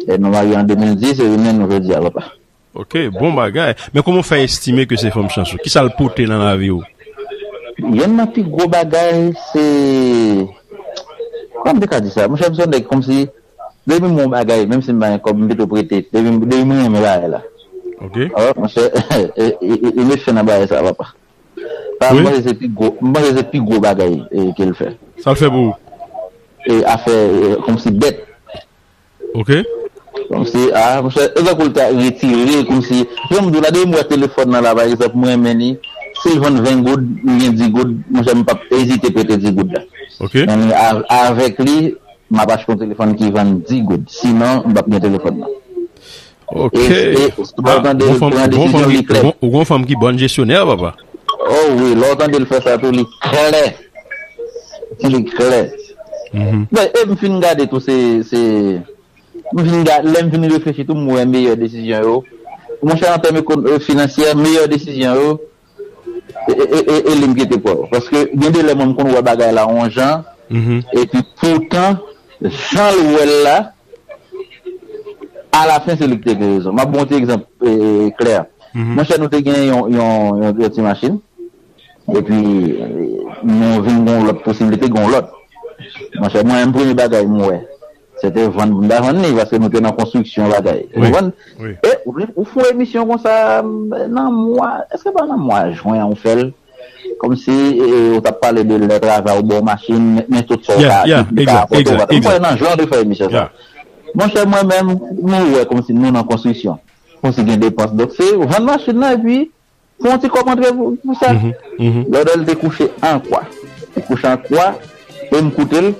e nou marye an de mil dis, e li menm nou jodi a, papa. Ok, bon bagay. Men kòman w fè estime ke se fanm chans ou? Kisa l pote nan lavi w? Yonn nan pi gwo bagay, se, kòman m te ka di sa? Monchè, m se yon nèg kòmsi, depi m wè yon bagay, menm si m pa gen kòb, m pito prete. Depi, depi m renmen bagay la. Ok. Alò, monchè, e, e, e, e met fen nan bagay sa, papa. Sa, wi, m panse se pi gwo, m panse se pi gwo bagay, e, ke l fè. Sa l fè pou ou? E, afè, e, kòmsi dèt. Ok. Kòmsi, a, monchè, e tankou l ta retire, kòmsi, jan m di w la, depi m wè telefòn nan la, pa egzanp, m renmen li, si l vann ven goud, m gen dis goud, monchè, m p ap ezite prete dis goud la. Ok. Men a-, avèk li, m ap achte yon telefòn ki vann dis goud. Sinon, m p ap gen telefòn nan. Ok. E, e, lè w tande l pran desizyon, li klè. Ou gon fanm ki bòn jesyonè, papa. Oh wi, lè w tande l fè sa tou, li klè. Li klè. Mhm. Men, e m fin gade tou, se, se, m fin gade, lè m fin reflechi tou, m wè meyè desizyon yo. Monchè, an tèm eko-, e, finansyè, meyè desizyon yo, e, e, e, e, e li m kite pran yo. Paske gen de lè mwen m konn wè bagay la yon jan, mhm, epi poutan, jan l wè l la, alafen se li ki te gen rezon. M ap ba w yon ti egzanp, e, e, klè. Mhm. Monchè, nou te gen yon, yon, yon, yon ti machin, epi, e, nou vin gen yon lòt posiblite, gen yon lòt. Monchè, mwen menm, premye bagay m wè, se te vann, m ta vann li, paske nou te nan konstriksyon bagay. Wi, ou konprann? Wi. E ou, ou fè yon emisyon konsa, m, nan mwa, èske pa nan mwa jen an ou fè l? Kòmsi, e, ou t ap pale de lè travay ou ba w machin, men, men tout sa w ka, yeah, tout sa w ka apòte, ou pa t ap, mwen kwè nan jan de fè emisyon sa. Yeah. Monchè, mwen menm, nou wè kòmsi nou nan konstriksyon. Kòmsi gen depans. Donk, se vann machin nan, epi fè yon ti kòb antre pou, pou sa. Mhm, mhm. Lòdè l te kouche an kwa. Te kouche an kwa, e m koute l.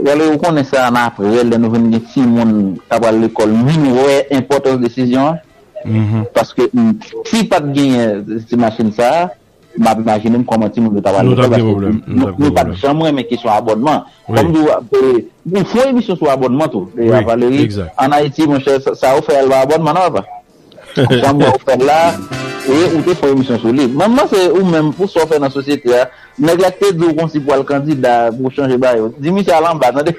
Gade, ou konnen sa, annapre, lè nou vin gen timoun k ap al lekòl, m vin wè enpòtans desizyon an. Mhm. Paske, m, si pa t genyen ti machin sa a, m ap imajine m kòman timoun yo t ap al lekòl, paske nou, nou pa t janm renmen kesyon abònman. Wi. Kòm di w, e, nou fè yon emisyon sou abònman tou. E, wi, Valérie, egzak. Ann Ayiti, monchè, sa, sa yo fè a, l pa abònman, non, papa? Jan m wè w fè l la, e ou te fè yon emisyon sou li. Mwen, m panse ou menm, pou sa w fè nan sosyete a, nèg la ki te di w kòmsi pou al kandida, pou chanje bagay yo. Di misye al anba, tande.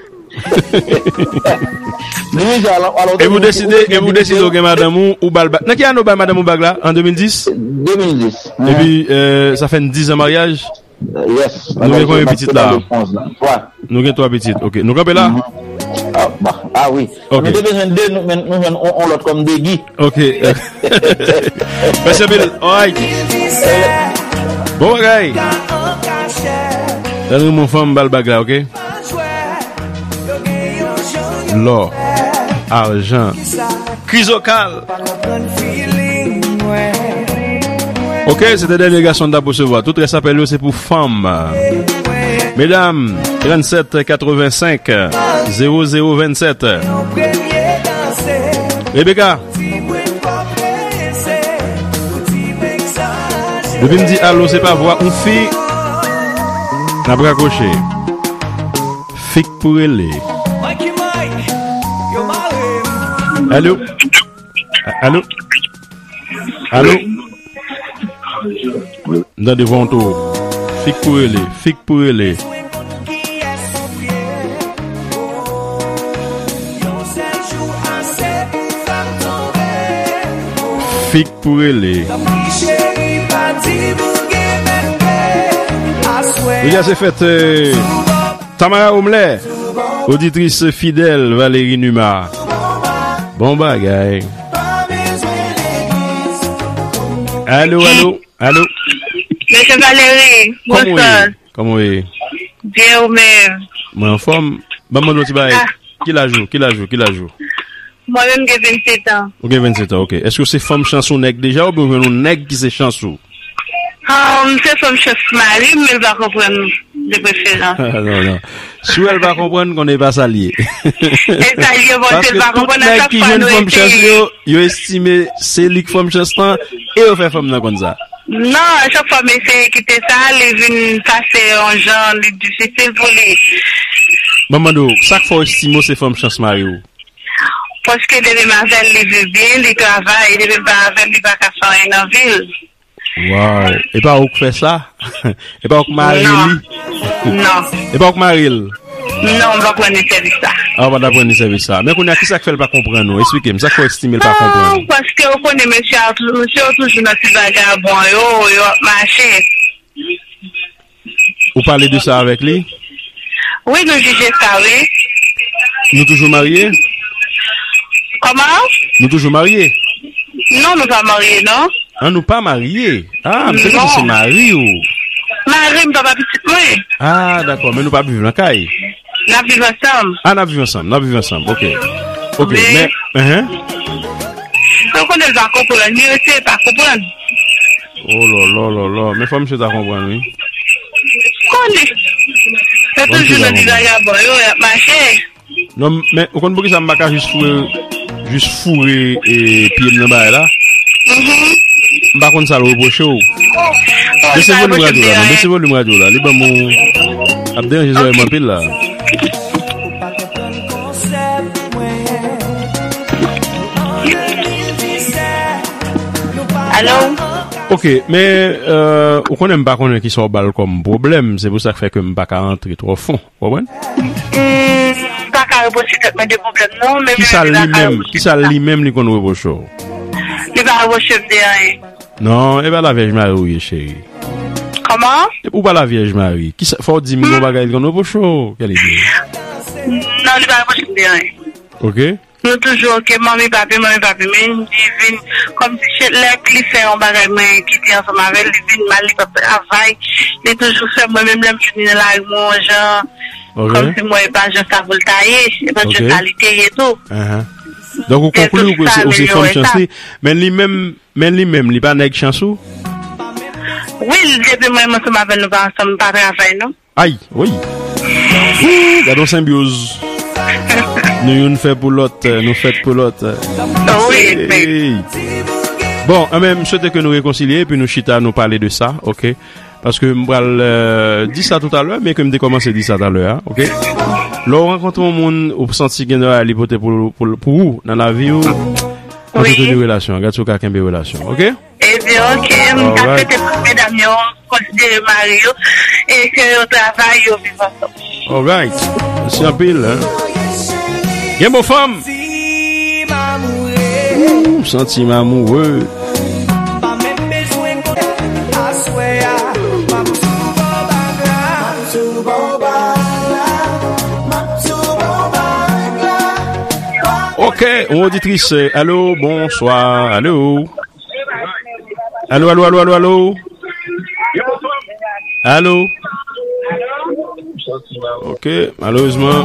Di misye al anba. Epi w deside, epi w deside w gen madanm ou, ou ba l bag. Nan ki ane w bay madanm ou bag la? An de mil dis? De mil dis. Epi, e, sa fè n diz an maryaj? Yes. Nou gen konbyen pitit la? Nou gen twa pitit. Ok. Nou kanpe la? Mhm. Ah, bah, ah wi. Ok. Nou te bezwen de, nou, men nou jwenn on, on lòt kòm Degi. Ok. Mèsi anpil. Alright. Bon bagay. Lè nou renmen yon fanm, ba l bag la, ok? Lò, ajan, krizokal. Ok, se te dènye gason n t ap resevwa. Tout rès apèl yo se pou fanm. Medam, tranntsèt katrevensenk zewo zewo vennsèt. Rebecca. Depi m di alo, se pa vwa yon fi n ap rakwoche. Fi k pou rele. Alo? A-, alo? Alo? M tande vwa w tou. Fi k pou rele, fi k pou rele. Fi k pou rele. Deja se fèt, eh, Tamara Omlè, oditris fidèl Valérie Numa. Bon bagay. Alo, alo, alo. Mesye Valérie, bonswa. Kòman w ye? Byen, ou menm? Mwen anfòm. Ban m mande w ti bagay. Ah. Ki laj ou? Ki laj ou? Ki laj ou? Mwen menm gen vennsetan. Ou gen vennsetan, ok. Èske w se fanm chans yon nèg deja oubyen w jwenn yon nèg ki se chans ou? Ah, m se fanm chans mari m, men l pa konprann de preferans. Non, non. Si w wè l pa konprann, konnen e pa sa l ye. E sa l ye, bon, se l pa konprann, a chak fwa nou eseye. Paske tout nèg ki jwenn fanm chans yo, yo estime se li k fanm chans lan, e yo fè fanm nan konn sa. Non, a chak fwa m eseye kite sa, li vin pase yon jan, li difisil pou li. Ban m mande w, sa k fè w estime w se fanm chans mari w? Paske depi m avè l, li viv byen, li travay, e depi m pa avè l, li pa ka fè anyen nan vi l. Waw, e pa ou k fè sa? E pa ou k mare li? Non. Non. E pa ou k mare l? Non, m pa pran ni sèvis sa. Ah, ou pa ta pran ni sèvis sa. Men kounye a, kisa k fè l pa konprann ou? Eksplike m, sa k fè w estime l pa konprann? Non, paske ou konnen mesye a tou-, mesye yo toujou nan ti vagabon yo, yo ap mache. Ou pale de sa avèk li? Wi, nou jije sa, wi. Nou toujou marye? Kòman? Nou toujou marye? Non, nou pa marye, non. Ah, nou pa marye? Ah, m te panse se mari w. Mari m, papa pitit mwen. Ah, dakò, men nou p ap viv nan kay? N ap viv ansanm. Ah, n ap viv ansanm, n ap viv ansanm, ok. Ok, men, enhen. Ou konnen l pa konprann, li rete pa konprann. Oh la la la la, men fò misye ta konprann, wi. Konnen. Se toujou nan ti vagabon yo, y ap mache. Non, men ou konn poukisa m pa ka jis foure, jis foure e, pye m nan bagay la? M pa konn sa l repwoche w. Bese volim radyo la, non, bese volim radyo la. Li ban m ou ap deranje zòrèy m anpil la. Alo? Ok, men, euh, ou konnen m pa konnen kisa w ba l kòm pwoblèm, se pou sa k fè ke m pa ka rantre twò fon. Ou konprann? M pa ka repwoche tèt mwen de pwoblèm, non, men kisa li menm, kisa li menm li konn repwoche w? Li pa repwoche m de anyen. Non, e pa la Vyèj Mari ou ye, cheri. Kòman? Ou pa la Vyèj Mari. Kisa, fò w di m yon bagay li konn repwoche w, kèl ide? Non, li pa repwoche m de anyen. Ok. Nou toujou ok, manmi papi, manmi papi, men li vin kòmsi se lè li fè yon bagay mwen kite ansanm avè l, li vin mal, li p ap travay, li toujou fè mwen, menm lè m vini nan lari mwen yon jan, kòmsi mwen e pa jan sa pou l ta ye, e pa jan sa li te ye tou. Donk ou konkli ou, ou se fanm chans li, men li menm, men li menm, li pa nèg chans ou? Wi, depi mwen ansanm avè l, nou pa ansanm, pa travay non. Ay, wi. Wou, gad yon senbyoz. Nou youn fè pou lòt, nou fèt pou lòt. Wi, wi. Bon, enben, m swete ke nou rekonsilye, epi nou chita, nou pale de sa, ok? Paske m pral, euh, di sa toutalè, men ke m te kòmanse di sa talè a, ok? Lè w rankontre yon moun, ou santi gen de bagay li pote pou, pou, pou ou nan lavi ou, kontinye relasyon an. Gad si w ka kenbe relasyon, ok? Ebyen, ok, m ta swete tout medam yo konsidere mari yo e ke yo travay, yo viv ansanm. Alright. Mèsi anpil, hein. Gen bon fanm. Ooh, santi m amoure. Ok, yon oditris, alo, bonswa, alo. Alo, alo, alo, alo, alo. Alo. Ok, malerezman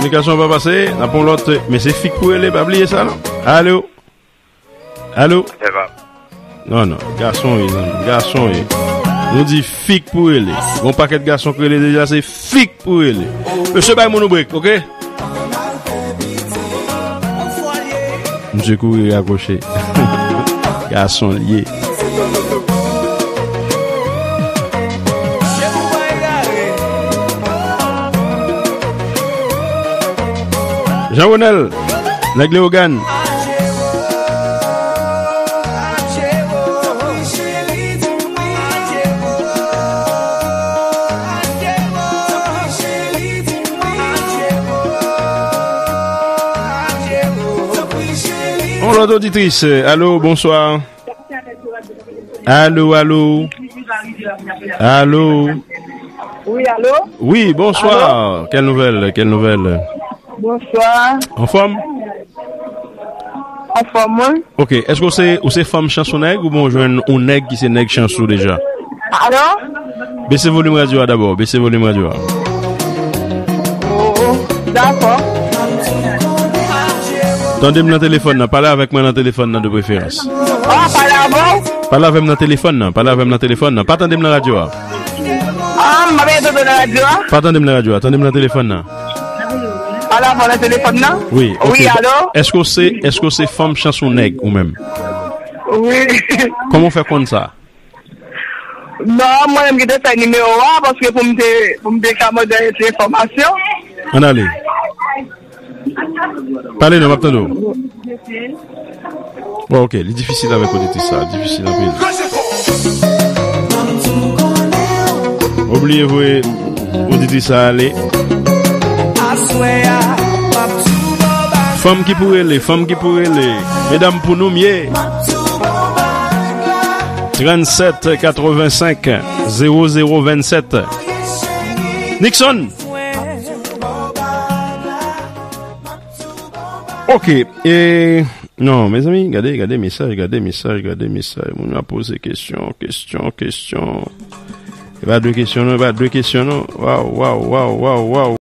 kominikasyon pa pase. N ap pran lòt, men se fi k pou rele, pa bliye sa non. Alo. Alo. Non, non, gason ye, zanmi, gason ye. Nou di fi k pou rele. Gon pakèt gason k rele deja, se fi k pou rele. Mesye, bay moun ou brek, ok? Misye kouri rakwoche. Gason l ye. Jean Ronel, nèg Leyogàn. On lòt oditris. Alo, bonswa. Alo, alo. Alo. Wi, alo. Wi, bonswa. Alo. Quelle nouvelle? Quelle nouvelle? Bonswa. Anfòm? Anfòm, wi. Ok, èske w se, ou se fanm chans ou nèg, oubyen w jwenn yon nèg ki se nèg chans ou deja? Alo? Bese volim radyo a dabò, bese volim radyo a. Oh, oh, dakò. Tande m nan telefòn nan, pale avèk mwen nan telefòn nan de preferans. Oh, pale avè w? Pale avè m nan telefòn nan, pale avè m nan telefòn nan. Pa tande m nan radyo a. Ah, m pa tande nan radyo a? Pa tande m nan radyo a, tande m nan telefòn nan. Pale avè w nan telefòn nan? Wi, ok. Wi, alo? Èske w se, èske w se fanm chans ou nèg ou menm? Wi. Kòman w fè konn sa? Non, mwen menm ki te fè nimewo a, paske pou m te, pou m te ka mande ti enfòmasyon. Ann ale. Pale non, m ap tande w. Bon, ok, li difisil avèk oditris sa, difisil anpil. Obliye voye. Pou di sa ale. Fanm ki pou rele, fanm ki pou rele. Medam pou nou m ye. Trannset katrevensenk zewo zewo vennset. Nixon. Ok. E non, mezanmi, gade, gade mesaj, gade mesaj, gade mesaj. Moun yo ap poze kesyon, kesyon, kesyon. E pa de kesyon non, e pa de kesyon non. Waw, waw, waw, waw, waw.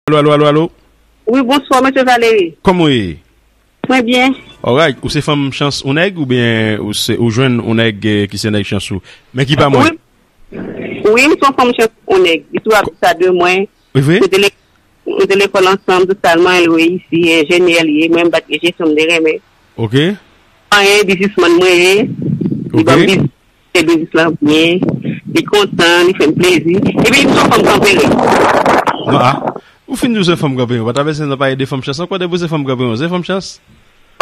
Alo, alo, alo, alo. Wi, bonswa, mesye Valéry. Kòman w ye? Mwen byen. Alright, ou se fanm chans ou nèg oubyen ou se, ou jwenn ou nèg, eh, ki se nèg chans ou? Men ki pa mwen. Wi. Wi, m se yon fanm chans yon nèg. Li toujou ap di sa de mwen. Li vre? M te le-, m te lekòl ansanm, totalman, l reyisi, enjenyè l ye, mwen m pa t gen jesyon m te renmen. Ok. Anyen, biznismann mwen ye. Li ban m biznis, se biznis lan byen. Li kontan, li fè m plezi. Epi m se yon fanm kanperen. Non, a. Ou fin di w se fanm kanperen. Ou pa ta bezwen nan pale de fanm chans ankò, depi w se fanm kanperen, w se fanm chans.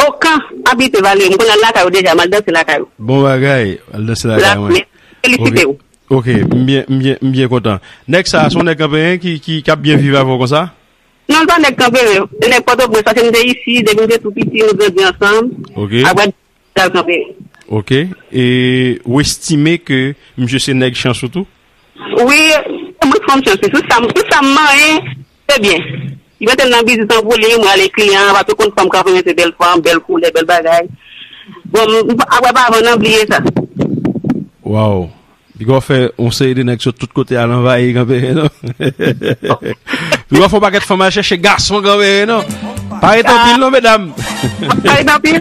Okan, abite Vale, m konn al lakay ou deja, m al danse lakay ou. Bon bagay, al danse lakay mwen. Felisite w. Ok, m byen, m byen, m byen kontan. Nèg sa a, se yon nèg kanperen ki, ki, k ap byen viv avè w konsa? Non, l pa nèg kanperen. Nèg Pòtoprens, paske m te isi, depi m te tou piti, nou grandi ansanm. Ok. Apre, l al kanperen. Ok. E ou estime ke misye se nèg chans ou tou? Wi, mwen fanm chans, wi. Tout sa, tout sa m manyen, se byen. Li mete m nan biznis an pou li, mwen ale kliyan, pa tou konn fanm kanperen se bèl fanm, bèl koulè, bèl bagay. Bon, m, m, apre pa avan nan bliye sa. Waw. Piga w fè yon seri de nèg sot tout kote al anvayi kanperen, non? Piga w fè yon pakèt fanm al chèche gason kanperen, non? Pa ret anpil, non, medam. Pa ret anpil.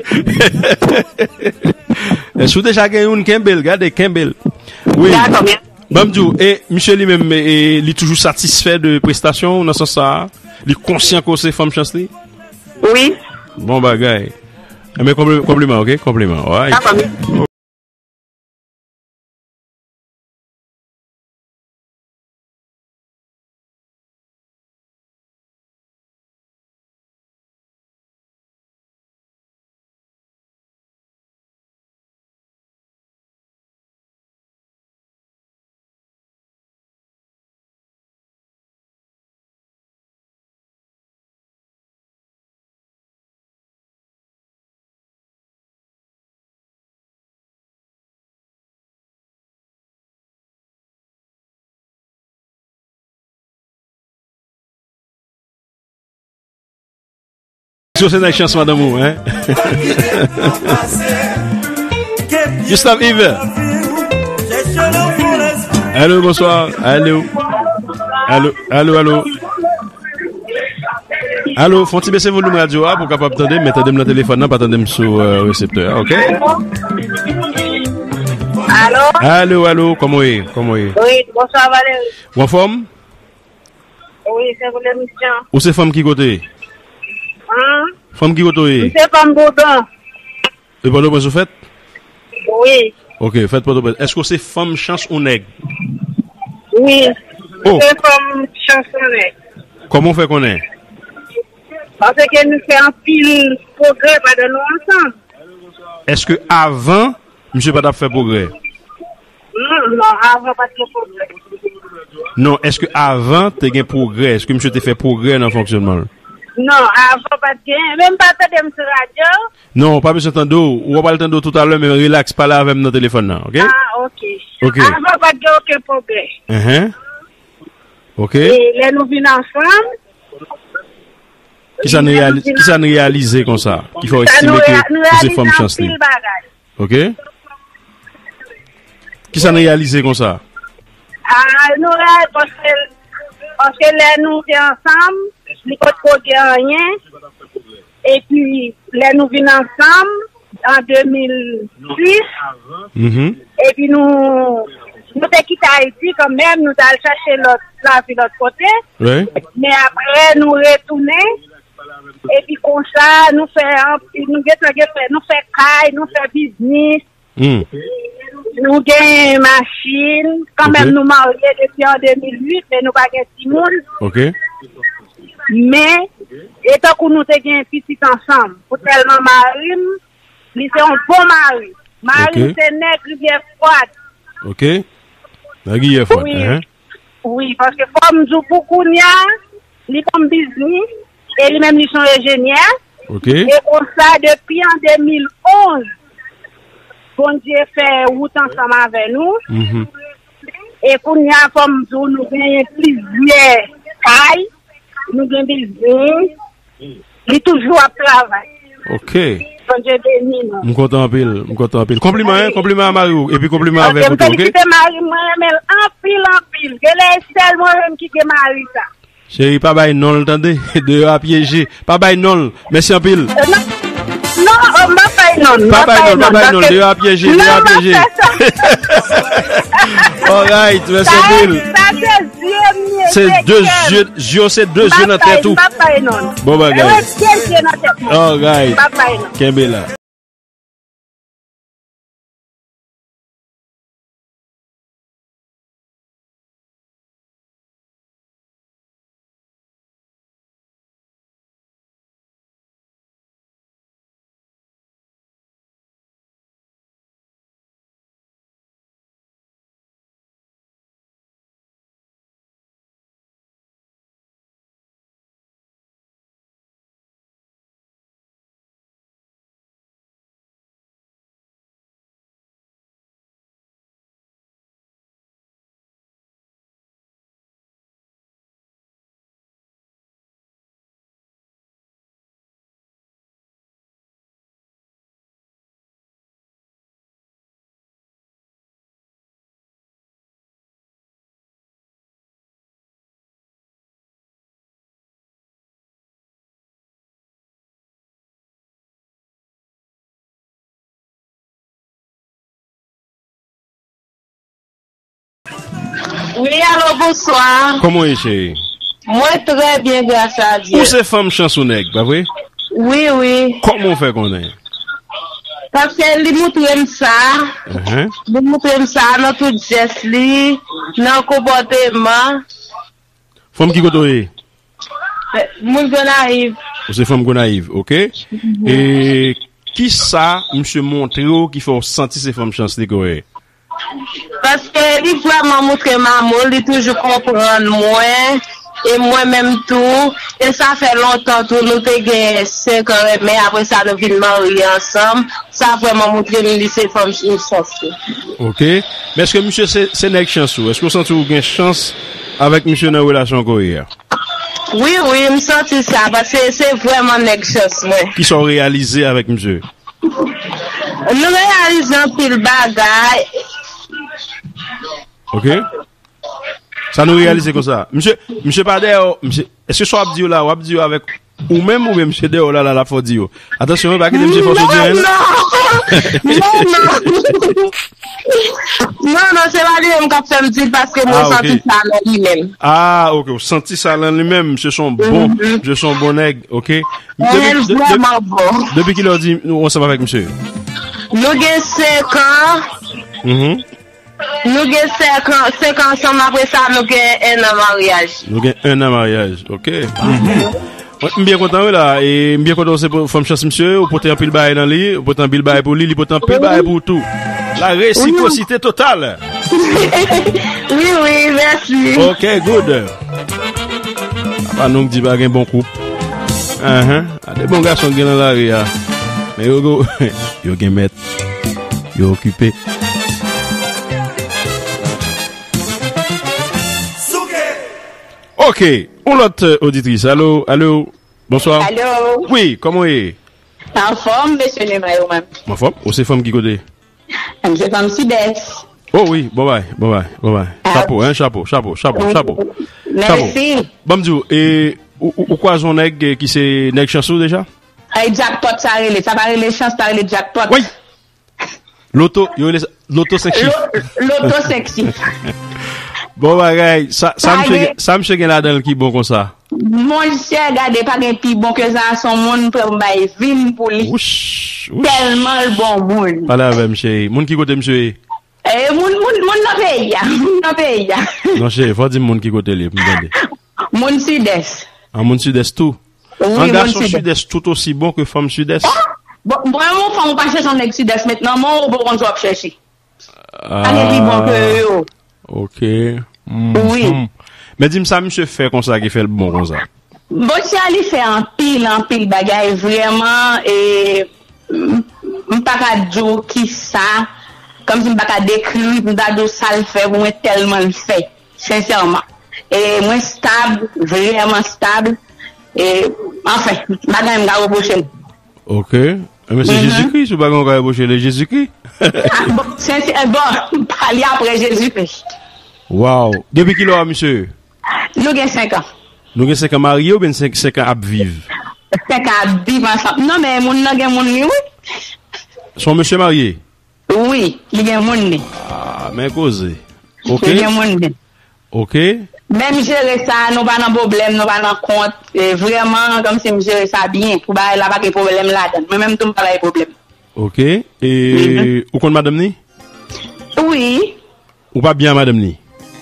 Si w deja gen youn, kenbe l, gade, kenbe l. Wi. Dakò, mèsi. Ban m di w, e misye li menm, e, li toujou satisfè de prestasyon w nan sans sa a? Li konsyan ke w se fanm chans li? Wi. Bon bagay. Enben, konpli-, konpliman, ok? Konpliman, alright? Dakò, mèsi. Sou se nan chans madanm ou, hein? Gustave Yves. Allô, bonsoir. Allô. Allô, allô, allô. Allô, fè yon ti bese volim radyo a pou w kapab tande m, men tande m nan telefòn nan, pa tande m sou, euh, reseptè a, ok? Allô? Allô, allô, kòman w ye? Kòman w ye? Wi, bonswa, Valéry. Ou anfòm? Wi, se pou lemisyon. Ou se fanm ki kote? An? Fanm ki kote w ye? M se fanm Boudon. E Pòtoprens ou fèt? Wi. Ok, fèt Pòtoprens. Èske w se fanm chans ou nèg? Wi. Oh. M se fanm chans ou nèg. Kòman w fè konnen? Paske nou fè anpil pwogrè pandan nou ansanm. Èske avan, misye pa t ap fè pwogrè? Non, non, avan pa t gen pwogrè. Non, èske avan te gen pwogrè? Èske misye te fè pwogrè nan fonksyònman l? Non, avan pa t gen, menm pa tande m sou radyo. Non, ou pa bezwen tande w. Ou ap al tande w toutalè, men rilaks, pale avè m nan telefòn nan, ok? Ah, ok. Ok. Avan pa t gen okenn pwoblèm. Enhen. Ok. E lè nou vin ansanm, kisa n reyali-, kisa n reyalize konsa? Ki fè w estime ke ou se fanm chans li? Ok. Kisa n reyalize konsa? Ah, nou reyalize paske, paske lè nou te ansanm, li potko gen anyen. Epi, lè nou vin ansanm, an de mil sis, mhm, epi nou, Nou te kite Ayiti kanmenm, nou t al chache lòt lavi lòt kote. Wi. Men apre, nou retounen. Epi konsa, nou fè anpil, nou gentan gen fè, nou fè kay, nou fè biznis. Hmm. Nou gen machin. Kanmenm, ok, nou marye depi an de mil uit, men nou pa gen timoun. Ok. Men, e tankou nou te gen pitit ansanm. Pou tèlman mari m, li se yon bon mari. Mari m, ok, se nèg Rivyè Fwad. Ok. Nèg Rivyè Fwad, wi, hein? Wi, paske fò m di w pou kounya, li ban m biznis, e li menm li se yon enjenyè. Ok. E konsa, depi an de mil onz, Bondye fè wout ansanm avè nou. Mhm. E kounya, fò m di w, nou genyen plizyè kay, nou gen biznis. Li toujou ap travay. Ok. Bondye beni nou. M kontan anpil, m kontan anpil. Konpliman, hein, konpliman a mari w, epi konpliman avèk ou tou, ok? Ok, m felisite mari m, mwen renmen l anpil, anpil. Genlè e sèl mwen menm ki gen mari sa. Cheri, pa bay non l, tande? Deyò a pyeje. Pa bay non l. Mèsi anpil. Non, non, oh, m pa bay non l, m pa bay non l, pa bay non l. Deyò a pyeje, deyò a pyeje. Alright, mèsi anpil. Sa, sa se zye m ye, se de zye, zye, se de zye nan tèt ou. M pa bay non l. Bon bagay. Rete zye nan tèt mwen. Alright. M pa bay non l. Kenbe la. Wi, alo, bonswa. Kòman w ye, cheri? Mwen trè byen, gras a Dye. Ou se fanm chans ou nèg, pa vre? Wi, wi. Kòman w fè konnen? Paske li moutre m sa. Uhum. Li moutre m sa nan tout jès li, nan konpòteman. Fanm ki kote w ye? Moun Gonayiv. Ou se fanm Gonayiv, ok. Mhm. E kisa misye montre w ki fè w santi se fanm chans li ke w ye? Paske li vrèman moutre m amou, li toujou konprann mwen, e mwen menm tou, e sa fè lontan tou, nou te gen senk an renmen, apre sa nou vin marye ansanm, sa vrèman moutre m li se fanm chans li. Ok. Men èske misye se, se nèg chans ou? Èske w santi w gen chans avèk misye nan relasyon ke w ye a? Wi, wi, m santi sa, paske se vrèman nèg chans mwen. Kisa w reyalize avèk misye? Nou reyalize anpil bagay. Ok. Sa nou reyalize konsa. Misye, misye pa dèyè w, misye, èske sa w ap di yo la, w ap di yo avèk ou menm oubyen misye dèyè w la, la, l ap fè w di yo? Atansyon, wi, pa kite misye fòse w di anyen, non. Non, non. Non, non, se pa li menm k ap fè m di l paske mwen santi sa nan li menm. Ah, ok, ou santi sa nan li menm. Misye se yon bon, misye se yon bon nèg, ok. Depi, de-, de-, depi kilè w di ou ansanm avèk misye? Nou gen senk an. Mhm. Nou gen senk an, senk an ansanm, apre sa, nou gen en an maryaj. Nou gen en an maryaj, ok. Mhm. Mwen, m byen kontan, wi, la. E m byen kontan w se fanm chans misye, ou pote anpil bagay nan li, ou pote anpil bagay pou li, li pote anpil bagay pou ou tou. La resiprosite total. Wi, wi, mèsi. Ok, good. Apa nou k di pa gen bon koup. Ahan. A de bon gason k gen nan lari a. Men yo, yo, yo gen mèt. Yo okipe. Ok. Yon lòt, euh, oditris. Alo, alo. Bonswa. Alo. Wi, kòman w ye? Anfòm, mesye Neymar, ou menm? Anfòm. Ou se fanm ki kote? M se fanm Sidès. Oh wi, bon bay, bon bay, bon bay. Ah. Chapo, hein, chapo, chapo, chapo, chapo. Chapo. Mèsi. Ban m di w, e, ou, ou, ou kwaze yon nèg, eh, ki se nèg chans ou deja? Ay, jackpot sa rele, sa pa rele chans, sa rele jackpot. Wi. Loto, yo rele sa loto senk chif. Lo- Loto senk chif. Bon bagay, sa, sa Pa misye gen, gen. Sa misye gen ladan l ki bon konsa? Monchè, gade, pa gen pi bon ke sa, se yon moun pran bay vin pou li. Wouch, wouch. Tèlman l bon moun. Pale avè m, cheri. Moun ki kote misye ye? E, moun, moun, moun nan peyi a. Moun nan peyi a. Non, cheri, fò di m moun ki kote l ye pou m tande. Moun Sidès. An moun Sidès tou? Wi, an moun gason Sidès. Sidès tout osi bon ke fanm Sidès? Oh! Bon, bon, yon fanm ou pa chèche yon nèg Sidès met nan men w, ou poko konn sa w ap chèche. Pa gen pi bon ke yo. Ah, ok. Wi. Mhm. Men di m sa misye fè konsa ki fè l bon konsa. Bon, sa li fè anpil, anpil bagay, vrèman, e, m, m pa ka di w ki sa, kòmsi m pa ka dekri, m ta di w sa l fè pou mwen tèlman l fè, sensèman. E mwen stab, vrèman stab, e, anfen, m pa gen anyen m ka repwoche l. Ok. Enben, se Jezikri, si w pa gen yon kay boche, le Jezikri. Ah, bon, se, se, bon, pale apre Jezikri. Waw. Depi kilè w a misye? Nou gen senk an. Nou gen senk an marye oubyen senk, senk an ap viv? Senk an ap viv ansanm. Non, men moun nan gen moun li, wi. Se yon mesye marye? Wi, li gen moun li. Ah, men koze. Ok. Li gen moun li. Ok. Men m jere sa, nou pa nan pwoblèm, nou pa nan kont. E, vrèman, kòmsi m jere sa byen. Pou bagay la pa gen pwoblèm ladan. Mwen menm tou m pa bay pwoblèm. Ok. E Mhm. Ou konn madanm ni? Wi. Ou pa byen a madanm ni?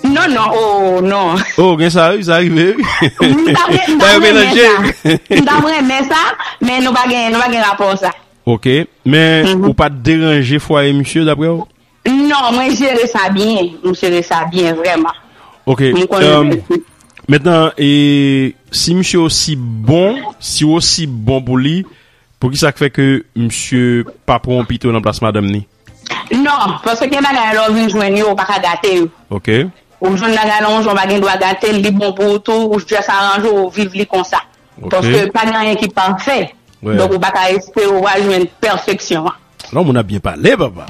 Non, non, oh, non. Oh, gen sa, wi, sa rive, wi. M ta pre-, m ta Sa yo renmen melanje. Sa. M ta renmen sa, men nou pa gen, nou pa gen rapò sa. Ok. Men Mhm. Ou pa t deranje fwaye misye, daprè w? Non, mwen jere sa byen. Mwen jere sa byen, vrèman. Ok, Mwen konnen. Mentnan, e, si misye osi bon, si w osi bon pou li, poukisa k fè ke misye pa pran w pito nan plas madanm ni? Non, paske gen bagay lè w vin jwenn yo, ou pa ka gate yo. Ok. Ou jwenn bagay la yon jan, ou pa gen dwa gate l, li bon pou ou tou, ou just aranje w, ou viv li konsa. Ok. Paske pa gen anyen ki pafè. Wi. Donk, ou pa ka espere ou va jwenn pèfeksyon an. Non, moun ap byen pale, papa.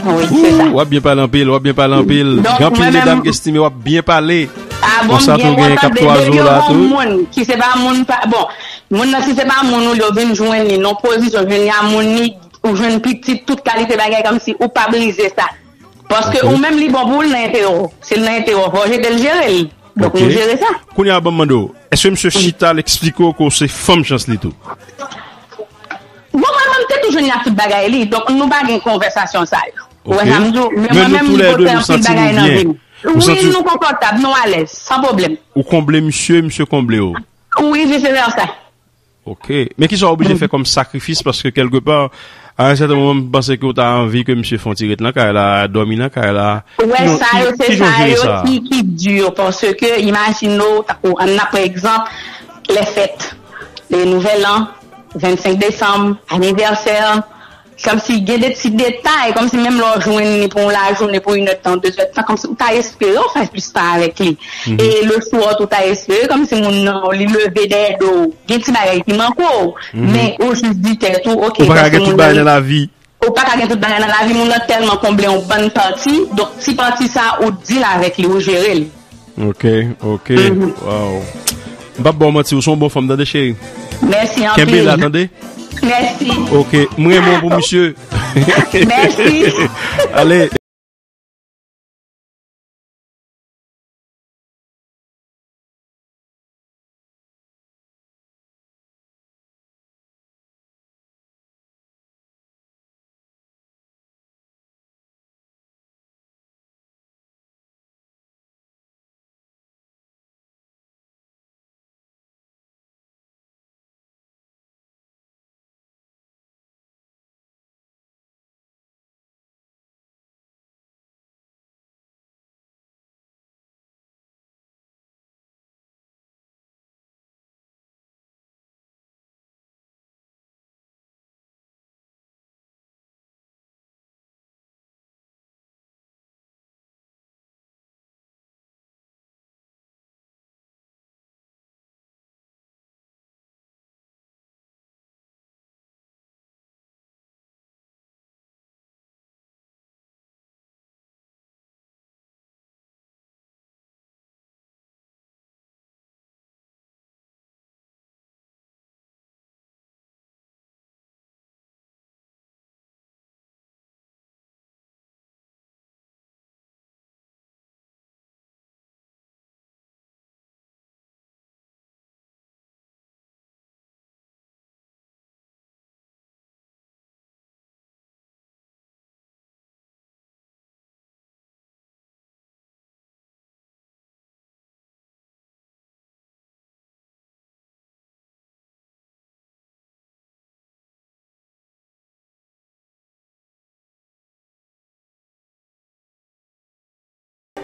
Wi, se sa. Ou ap byen pale anpil, w ap byen pale anpil. Donk, gen anpil medam ki estime w ap byen pale. Ah, bon, konsa tou gen kap twazo la tou. Moun ki se pa moun pa, bon, moun nan si se pa moun ou li, ou vin jwenn li, non pozisyon, jwenn li a moun li, ou jwenn pitit, tout kalite bagay, kòmsi ou pa brize sa. Paske ou menm li bon pou ou, l nan enterè w. Si l nan enterè w, fò w jete l jere l. Donk nou jere sa. Kounye a ban m mande w, èske misye chita l eksplike w ke w se fanm chans li tou? Bon, mwen menm te toujou ni ak tout bagay li. Donk nou pa gen konvèsasyon sa yo. Ou wè sa m di w? Men mwen menm li pote anpil bagay nan vi m. Wi, nou konfòtab, nou alèz, san pwoblèm. Ou konble misye, misye konble w. Wi, vice versa. Ok. Men kisa w oblije fè kòm sakrifis? Paske kèlkepa, a yon sèten moman, m panse ke w ta anvi ke misye fè yon ti ret nan kay la, dòmi nan kay la. Ou wè, sa yo, se sa yo ki, ki di, paske imajine w, tankou, ann nan pran egzanp, lè fèt, le Nouvel An, vennsenk desanm, anivèsè, kòmsi gen de ti detay, kòmsi menm lè w jwenn li pou yon lajounen, pou inèdtan, dezèdtan, kòmsi ou ta espere w fè plis tan avèk li. E le swa tou ta espere, kòmsi moun nan, li leve dèyè do w, gen ti bagay ki manke w, men ou jis di tèt ou, ok, paske moun nan, ou pa ka gen tout bagay nan lavi. Ou pa ka gen tout bagay nan lavi, moun nan tèlman konble yon bann pati, donk ti pati sa, ou deal avèk li, ou jere l. Ok, ok. Waw. M p ap ba w manti, ou se yon bon fanm, tande, cheri. Mèsi anpil. Kenbe la, tande. Mèsi. Ok, m renmen w pou misye. Mèsi. Ale.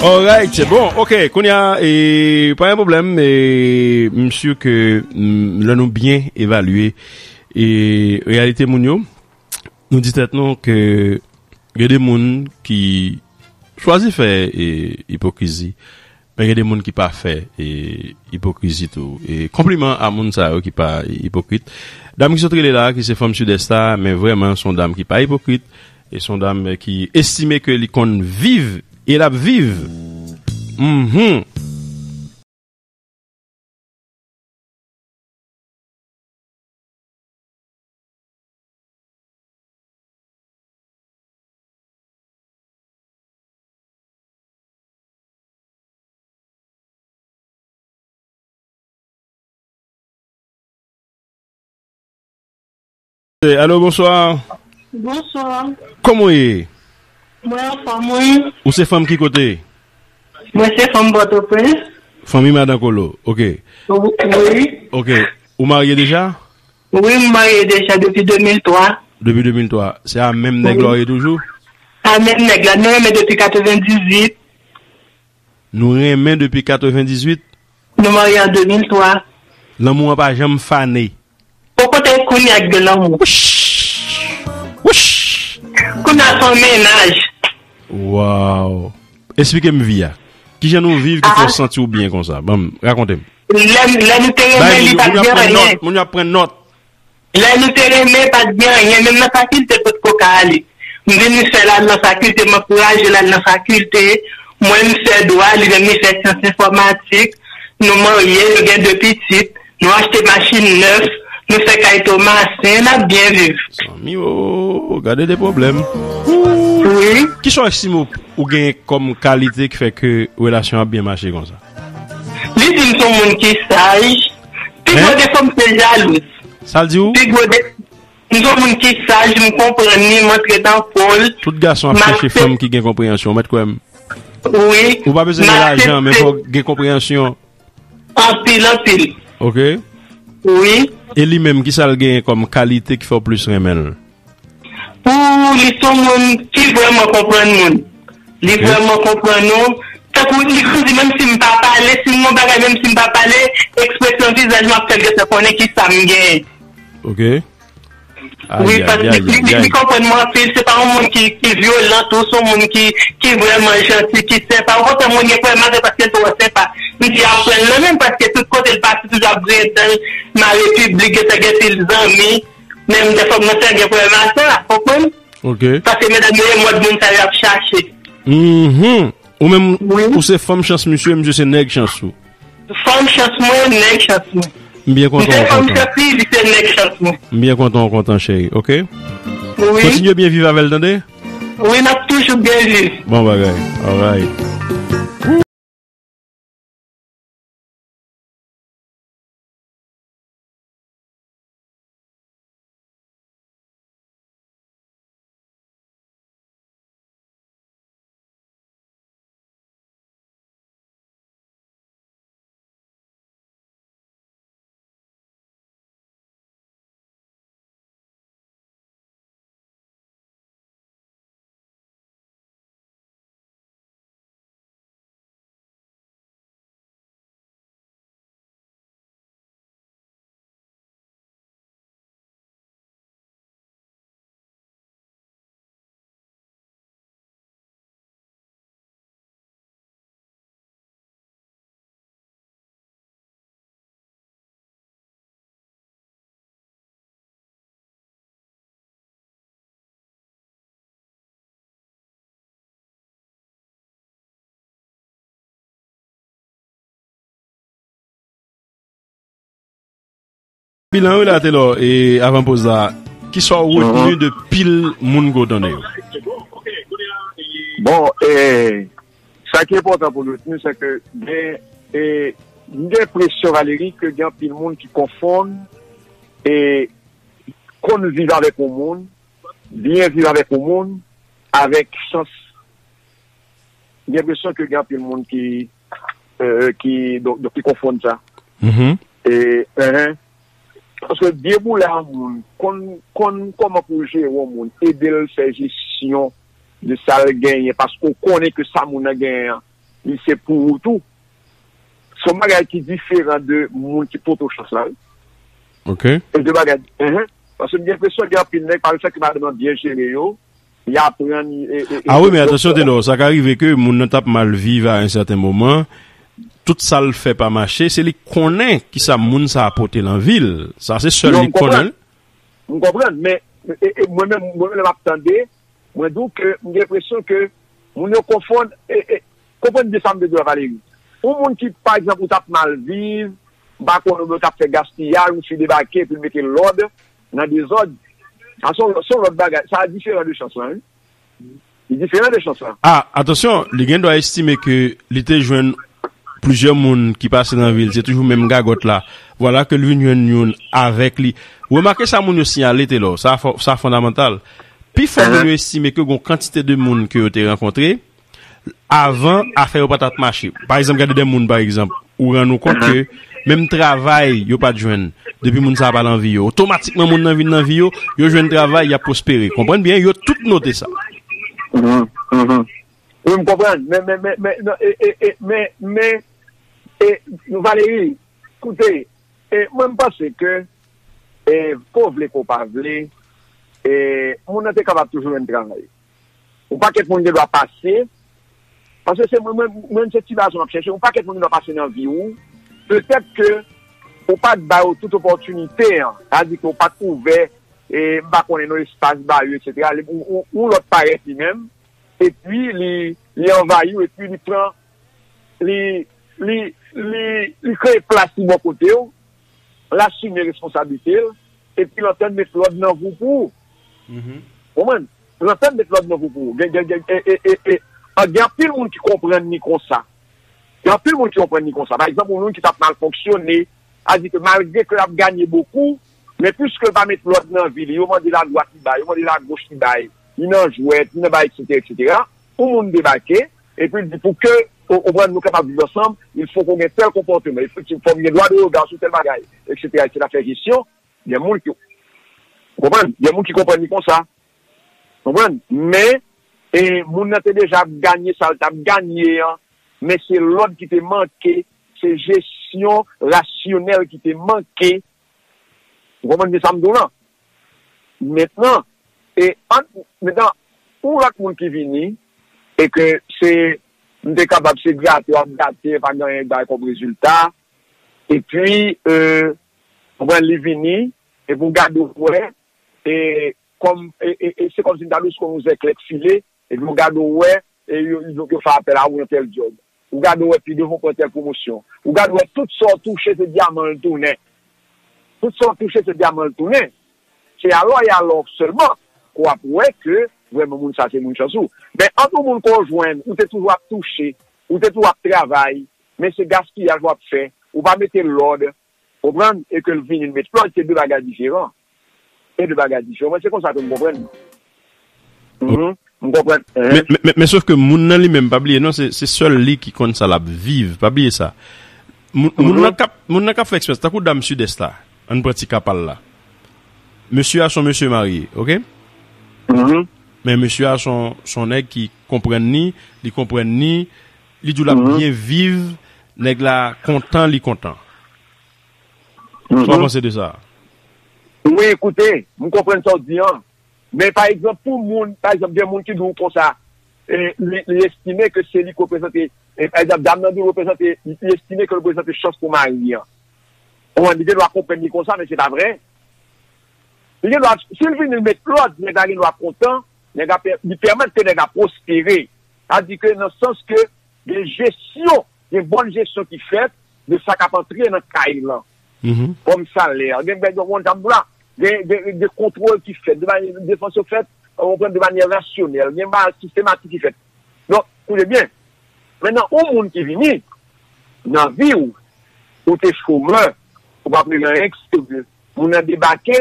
Alright, bon, ok, kounye a, e, pa gen pwoblèm, e, m si ke, mm, lè nou byen evalye, e, reyalite moun yo, nou di tèt nou ke gen de moun ki chwazi fè, e, ipokrizi, men gen de moun ki pa fè, e, ipokrizi tou. E konpliman a moun sa yo ki pa ipokrit. Dam ki sot rele la, ki se fanm Sidès la, men vrèman, se yon dam ki pa ipokrit, e se yon dam ki estime ke li konn viv, e l ap viv. Mhm. Alo, bonswa. Bonswa. Kòman w ye? Mwen anfòm, wi. Ou se fanm ki kote? Mwen se fanm Pòtoprens. Fanmi Madan Kolo, ok. Wi. Ok. Ou marye deja? Wi, m marye deja depi de mil twa. Depi de mil twa. Se a menm nèg la w ye toujou? A menm nèg la. Nou renmen depi katrevendizuit. Nou renmen depi katrevendizuit? Nou marye an de mil twa. Lanmou an pa janm fane. Ou kote kounye a k gen lanmou? Wouch! Wouch! Kounye a se yon mennaj. Waw! Esplike m vi a. Kijan nou viv ki fè w santi w byen konsa? Ban m, rakonte m. Lè, lè nou te renmen, li pa t gen anyen. Moun yo ap pran nòt. Lè nou te renmen, pa t gen anyen. Menm nan fakilte, potko ka ale. M di misye l al nan fakilte, m ankouraje l al nan fakilte. Mwen, m fè dwa, li menm, li fè syans enfòmatik. Nou marye, nou gen de pitit. Nou achte machin nèf. Nou fè kay Tomasen, n ap byen viv. Zanmi o, gade de pwoblèm. Wi. Kisa w estime w, ou gen kòm kalite ki fè ke relasyon an ap byen mache konsa? Li di m se yon moun ki saj. Pi gwo defo m se jalouz. Sa l di w? Pi gwo de-, m se yon moun ki saj, m konprann li, m antre nan po l. Tout gason ap chèche fanm ki gen konpreyansyon, ou mèt kwè m. Wi. Ou pa bezwen gen lajan, men fò w gen konpreyansyon. Anpil, anpil. Ok. Wi. E li menm, kisa l genyen kòm kalite ki fè w plis renmen l? Pou li se yon moun ki vrèman konprann moun. Li vrèman konprann nou. Tankou li konn di, menm si m pa pale, si m gen yon bagay, menm si m pa pale, ekspresyon vizaj mwen ap fè l gentan konnen ki sa m genyen. Ok. Wi, paske li, li, li konprann mwen anpil. Se pa yon moun ki, ki vyolan tou, se yon moun ki, ki vrèman janti, ki senpa. Okontrè, moun gen pwoblèm avè l paske l twò senpa. M di aprann nan men l paske tout kote l pase, toujou ap griyen dan l, mare piblik, gentan gen pil zanmi. Menm dèfwa mwen fè gen pwoblèm a sa, konprann? Ok. Paske medam yo e mòd moun sa yo ap chache. Mhm. Ou menm, ou se fanm chans misye, misye se nèg chans ou. Fanm chans mwen, nèg chans mwen. M byen kontan w kontan. M se fanm chans li, li se nèg chans mwen. M byen kontan w kontan, cheri, ok? Wi. Kontinye byen viv avè l, tande? Wi, n ap toujou byen viv. Bon bagay. Alright. Bilan wi la, Telor, e avan poz la, kisa w retni de pil moun ke w tande yo? Bon, e, sa ki enpòtan pou n retni, se ke gen, e, m gen enpresyon, Valery, ke gen anpil moun ki konfonn, e, konn viv avèk yon moun, byen viv avèk yon moun, avèk chans. M gen enpresyon ke gen anpil moun ki, e, ki, donk, donk, ki konfonn sa. Mhm. E, enhen. Paske deboule a yon moun, konn, konn kòman pou w jere yon moun, ede l fè jesyon de sa l genyen, paske w konnen ke sa moun nan genyen an, li se pou ou tou. Se yon bagay ki diferan de moun ki pote w chans la, wi. Ok. E de bagay, enhen. Paske m gen enpresyon gen anpil nèg, pa egzanp, ke madanm nan byen jere yo, y aprann. E, e, e, Ah wi, men e- atansyon, Telor, sa ka rive ke moun nan t ap mal viv a yon sèten moman, tout sa l fè pa mache, se li konnen ki sa moun sa a pote nan vi l. Sa se sèl Non, li m konnen. konprann. M konprann, men e, e, mwen menm, mwen menm, lè m ap tande, mwen di w ke m gen enpresyon ke moun yo konfonn, e, e, konprann byen sa m te di w la, Valérie. Yon moun ki, pa egzanp, ou t ap mal viv, m pa konnen, ou t ap fè gaspiyaj, ou fi debake, epi l mete lòd nan dezòd. Sa se yon se yon lòt bagay. Sa diferan de chans lan, wi. Li diferan de chans lan. Ah, atansyon, li gen dwa estime ke li te jwenn plizyè moun ki pase nan vi l, se toujou menm gagòt la. Vwala ke l vin jwenn youn avèk li. Remake sa moun yo siyale, Telor, sa fo- sa fondamantal. Pifò moun yo estime ke gon kantite de moun ke yo te rankontre avan afè yo pa t ap mache. Pa egzanp, gade de moun, pa egzanp, ou rann ou kont ke menm travay yo pa t jwenn depi moun sa a pa nan vi yo. Otomatikman, moun nan vin nan vi yo, yo jwenn travay, y ap pwospere. Konprann byen, yo tout note sa. Mhm, mhm. Wi, m konprann. Men, men, men, men, non, e, e, e, men, men, e, Valérie, koute, e, mwen, m panse ke, e, ke w vle, ke w pa vle, e, moun nan te kapab toujou jwenn travay. Yon pakèt moun gen dwa pase, paske se mwen, mwen, mwen, se ti bazou m ap chèche, yon pakèt moun gen dwa pase nan vi w, petèt ke ou pa t ba yo tout opòtinite an, sa di ke ou pa t ouvè, e, m pa konnen, non, espas ba yo, etsetera. Li- Yon yon- yon lòt parèt li menm, epi li, li anvayi w, epi li pran, li, li, li, li kreye plas li bò kote w, l asime responsablite l, epi l antann met lòd nan vou pou ou. Konprann? L antann met lòd nan vou pou ou. Gen, gen, gen, e, e, e, e, a, gen anpil moun ki konprann ni konsa. Gen anpil moun ki konprann ni konsa. Pa egzanp, yon moun ki t ap mal fonksyone, a di ke malgre ke l ap ganye bokou, men piske l pa met lòd nan vi li, yo mande l adwat li bay, yo mande l agoch li bay, li nan jwèt, li nan bay, etsetera, etsetera. Yon moun debake, epi l di pou ke, ou, ou konprann, nou kapab viv ansanm, il faut que w gen tèl konpòteman, efektivman, fò m gen dwa de rega sou tèl bagay, etsetera, etsetera, fè jesyon, gen moun ki, ou konprann, gen moun ki konprann li konsa, konprann, men, e, moun nan te deja ap ganye sa l t ap ganye an, men se lòd ki te manke, se jesyon rasyonèl ki te manke, ou konprann byen sa m di w lan? Mentnan, e ant, mentnan, yon lòt moun ki vini, e ke se, m te kapab se grate, w ap grate, pa gen anyen k bay kòm rezilta, epi, e, konprann, li vini, epi w gade w wè, e, kòm, e, e, e, se kòm si m ta dous konn yon zèklè k file, epi w gade w wè, e, yo, yo, yo fè apèl a ou nan tèl djòb. Ou gade w wè pi devan w pran tèl pwomosyon. Ou gade w wè tout sa w touche se dyaman l tounen. Tout sa w touche se dyaman l tounen. Se alò e alò sèlman ke w ap wè ke vrèman moun sa se moun chans ou. Men ant yon moun ke w jwenn, ou te toujou ap touche, ou te toujou ap travay, men se gaspiyaj w ap fè, ou pa mete lòd, konprann, e ke l vini l met lòd, se de bagay diferan. Se de bagay diferan. Mwen, se konsa ke m konprann. Mhm. M konprann. Men, men, men, men sof ke moun nan li menm, pa bliye non, se se sèl li ki konn sa l ap viv. Pa bliye sa. Moun, moun nan k ap, moun nan k ap fè eksperyans, tankou dam Sidès la, ann pran ti ka pa l la. Mesye a se yon mesye marye, ok? Mhm. Men mesye a se yon, se yon nèg ki konprann ni, li konprann ni, li di w l ap byen viv, nèg la kontan, li kontan. Sa w panse de sa? Wi, koute, m konprann sa w di an. Men pa egzanp, pou moun, pa egzanp, gen moun ki di w konsa, e, li, li estime ke se li k reprezante, e, pa egzanp, dam nan di w reprezante, li estime ke l reprezante chans pou mari an. Bon, li gen dwa konprann li konsa, men se pa vre. Li gen dwa, si l vini l met lòd, nèg la gen dwa kontan, nèg la pè- li pèmèt ke nèg la pwospere. Sa di ke nan sans ke gen jesyon, gen bòn jesyon ki fèt de sa k ap antre nan kay lan. Kòm salè, gen, gen, gen, gen, gen, gen kontwòl ki fèt, de manyè, defans yo fèt, ou konprann, de manyè rasyonèl, gen bagay sistematik ki fèt. Donk, koute byen, mentnan, yon moun ki vini nan vi w, ou te chomè, ou pa t rele anyen, ekskuse, moun nan debake,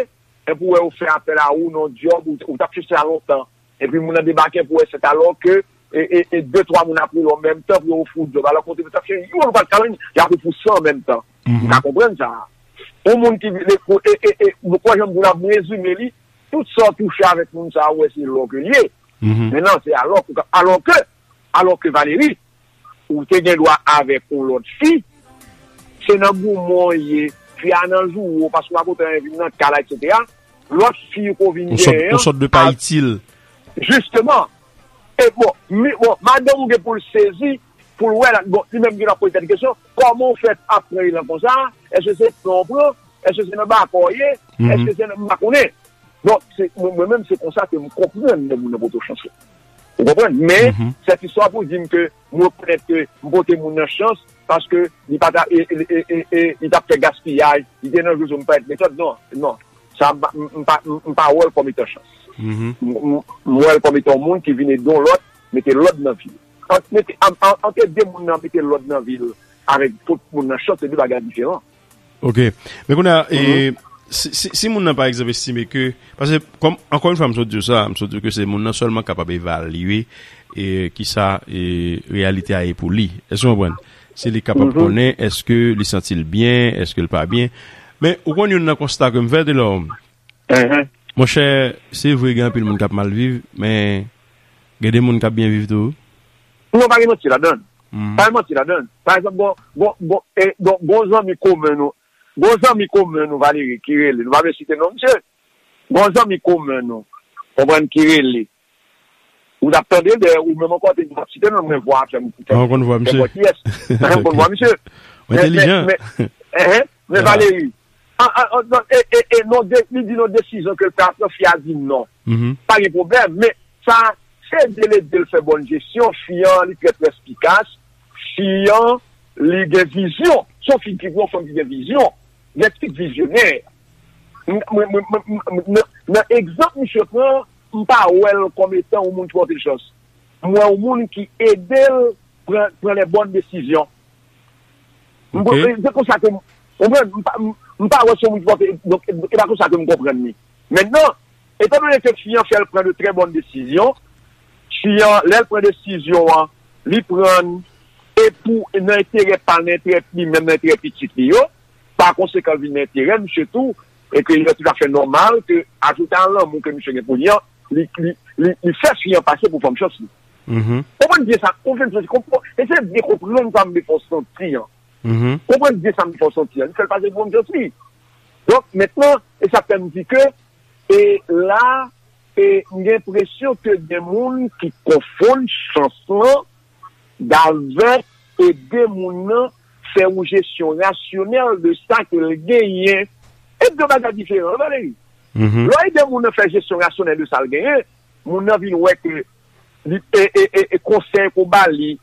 epi w wè yo fè apèl a ou nan yon djòb, ou, ou t ap chèche sa lontan, epi moun nan debake pou wè sèt alò ke e, e, e de twa moun ap rele w an menm tan pou yo ofri w djòb. Alò ke w te t ap chèche youn ou pa t ka jwenn, y ap ofri w san an menm tan. Ou ka konprann sa. Yon moun ki vin, e, e, e, e, ou kwè jan m di w la, m rezime li, tout sa w touche avèk moun sa a, ou wè se lò ke l ye. Mentnan, se alò ke, alò ke, alò ke Valérie, ou te gen dwa avèk yon lòt fi, se nan goumon w ye, fi a nan joure w, paske w pa pote anyen vin nan kay la, etsetera. Lòt fi ke w vin genyen an, yon sòt de pa itil. Jisteman. E bon, mi, bon, madanm ou gen pou l sezi, pou l wè, la, bon, li menm gen ap poze tèt kesyon, kòman w fè ap pran li lan konsa? Èske se pran w pran? Èske se nan baka w ye? Èske se nan, m pa konnen. Donk, se, mwen, mwen menm, se konsa ke m konprann lè moun nan pote w chans la. Ou konprann? Men, sèt istwa pou di m ke m rekonèt ke m pote moun nan chans paske li pa ta, e, e, e, e, e, li t ap fè gaspiyaj, li te nan joure m pa et metòd. Non, non. Sa, m, m, m pa, m, m pa wè l kòm etan chans. M, m, m wè l kòm etan yon moun ki vin ede yon lòt, mete lòd nan vi l. Ant mete, an, an, ant ede moun nan mete lòd nan vi l avèk pot moun nan chans, se de bagay diferan. Ok. Men kounye a, e, si, si, si moun nan, pa egzanp, estime ke, paske, kòm, ankò yon fwa, m sot di w sa, m sot di w ke se moun nan sèlman kapab evalye, e, kisa, e, reyalite a ye pou li. Èske w konprann? Se li kapab konnen, èske li santi l byen, èske l pa byen. Men, ou konn youn nan konsta ke m fè, Telor, monchè, se vre, gen anpil moun k ap mal viv, men gen de moun k ap byen viv tou. Non, pa gen manti ladan l. Pa gen manti ladan l. Pa egzanp, gon, gon, gon, e, gon, gon zanmi komen nou, gon zanmi komen nou, Valery, ki rele, nou pa vle site non misye. Gon zanmi komen nou, konprann, ki rele. Ou t ap tande l, dèyè, ou menm ankò, te di w ap site non, men vwa a fè m, fè m konn vwa misye. Mwen konn vwa misye. Mwen entèlijan. Men, men, men, men Valery, an, an, an, non, e, e, e, non, de, li di non desizyon ke l pran, fi a di non. Pa gen pwoblèm, men sa, se ede l, ede l fè bòn jesyon, fi an, li trè pèspikas, fi an, li gen vizyon. Se yon fi ki, yon fanm ki gen vizyon, gen tip vizyonè. M, mwen, mwen, mwen, mwen, nan, nan egzanp misye pran, m pa wè l kòm etan yon moun ki pote l chans. M wè yon moun ki ede l pran, pran lè bòn desizyon. M, e, se konsa ke m, w konprann, m pa, m, m pa wè se yon moun ki pote, donk, e, e pa konsa ke m konprann li. Mentnan, etan done ke fi an fè l pran de trè bòn desizyon, fi an, lè l pran desizyon an, li pran l, e pou, nan enterè pa l, nan enterè li menm, nan enterè pitit li yo, pa konsekan, l vin nan enterè misye tou, e ke li toutafè nòmal ke, ajoute a lanmou ke misye gen pou li an, li, li, li, li fè fi an pase pou fanm chans li. Konprann byen sa, konprann sa, konprann, eseye byen konprann sa m vle fè w santi an. Konprann byen sa m vle fè w santi an. Li fè l pase pou fanm chans li. Donk, mentnan, e sa fè m di ke, e la, e m gen enpresyon ke gen moun ki konfonn chans lan avèk ede moun nan fè yon jesyon rasyonèl de sa ke l genyen. E de bagay diferan, wi, Valery. Lè w ede moun nan fè jesyon rasyonèl de sa l genyen, moun nan vin wè ke li, e, e, e, e konsèy ke w ba li,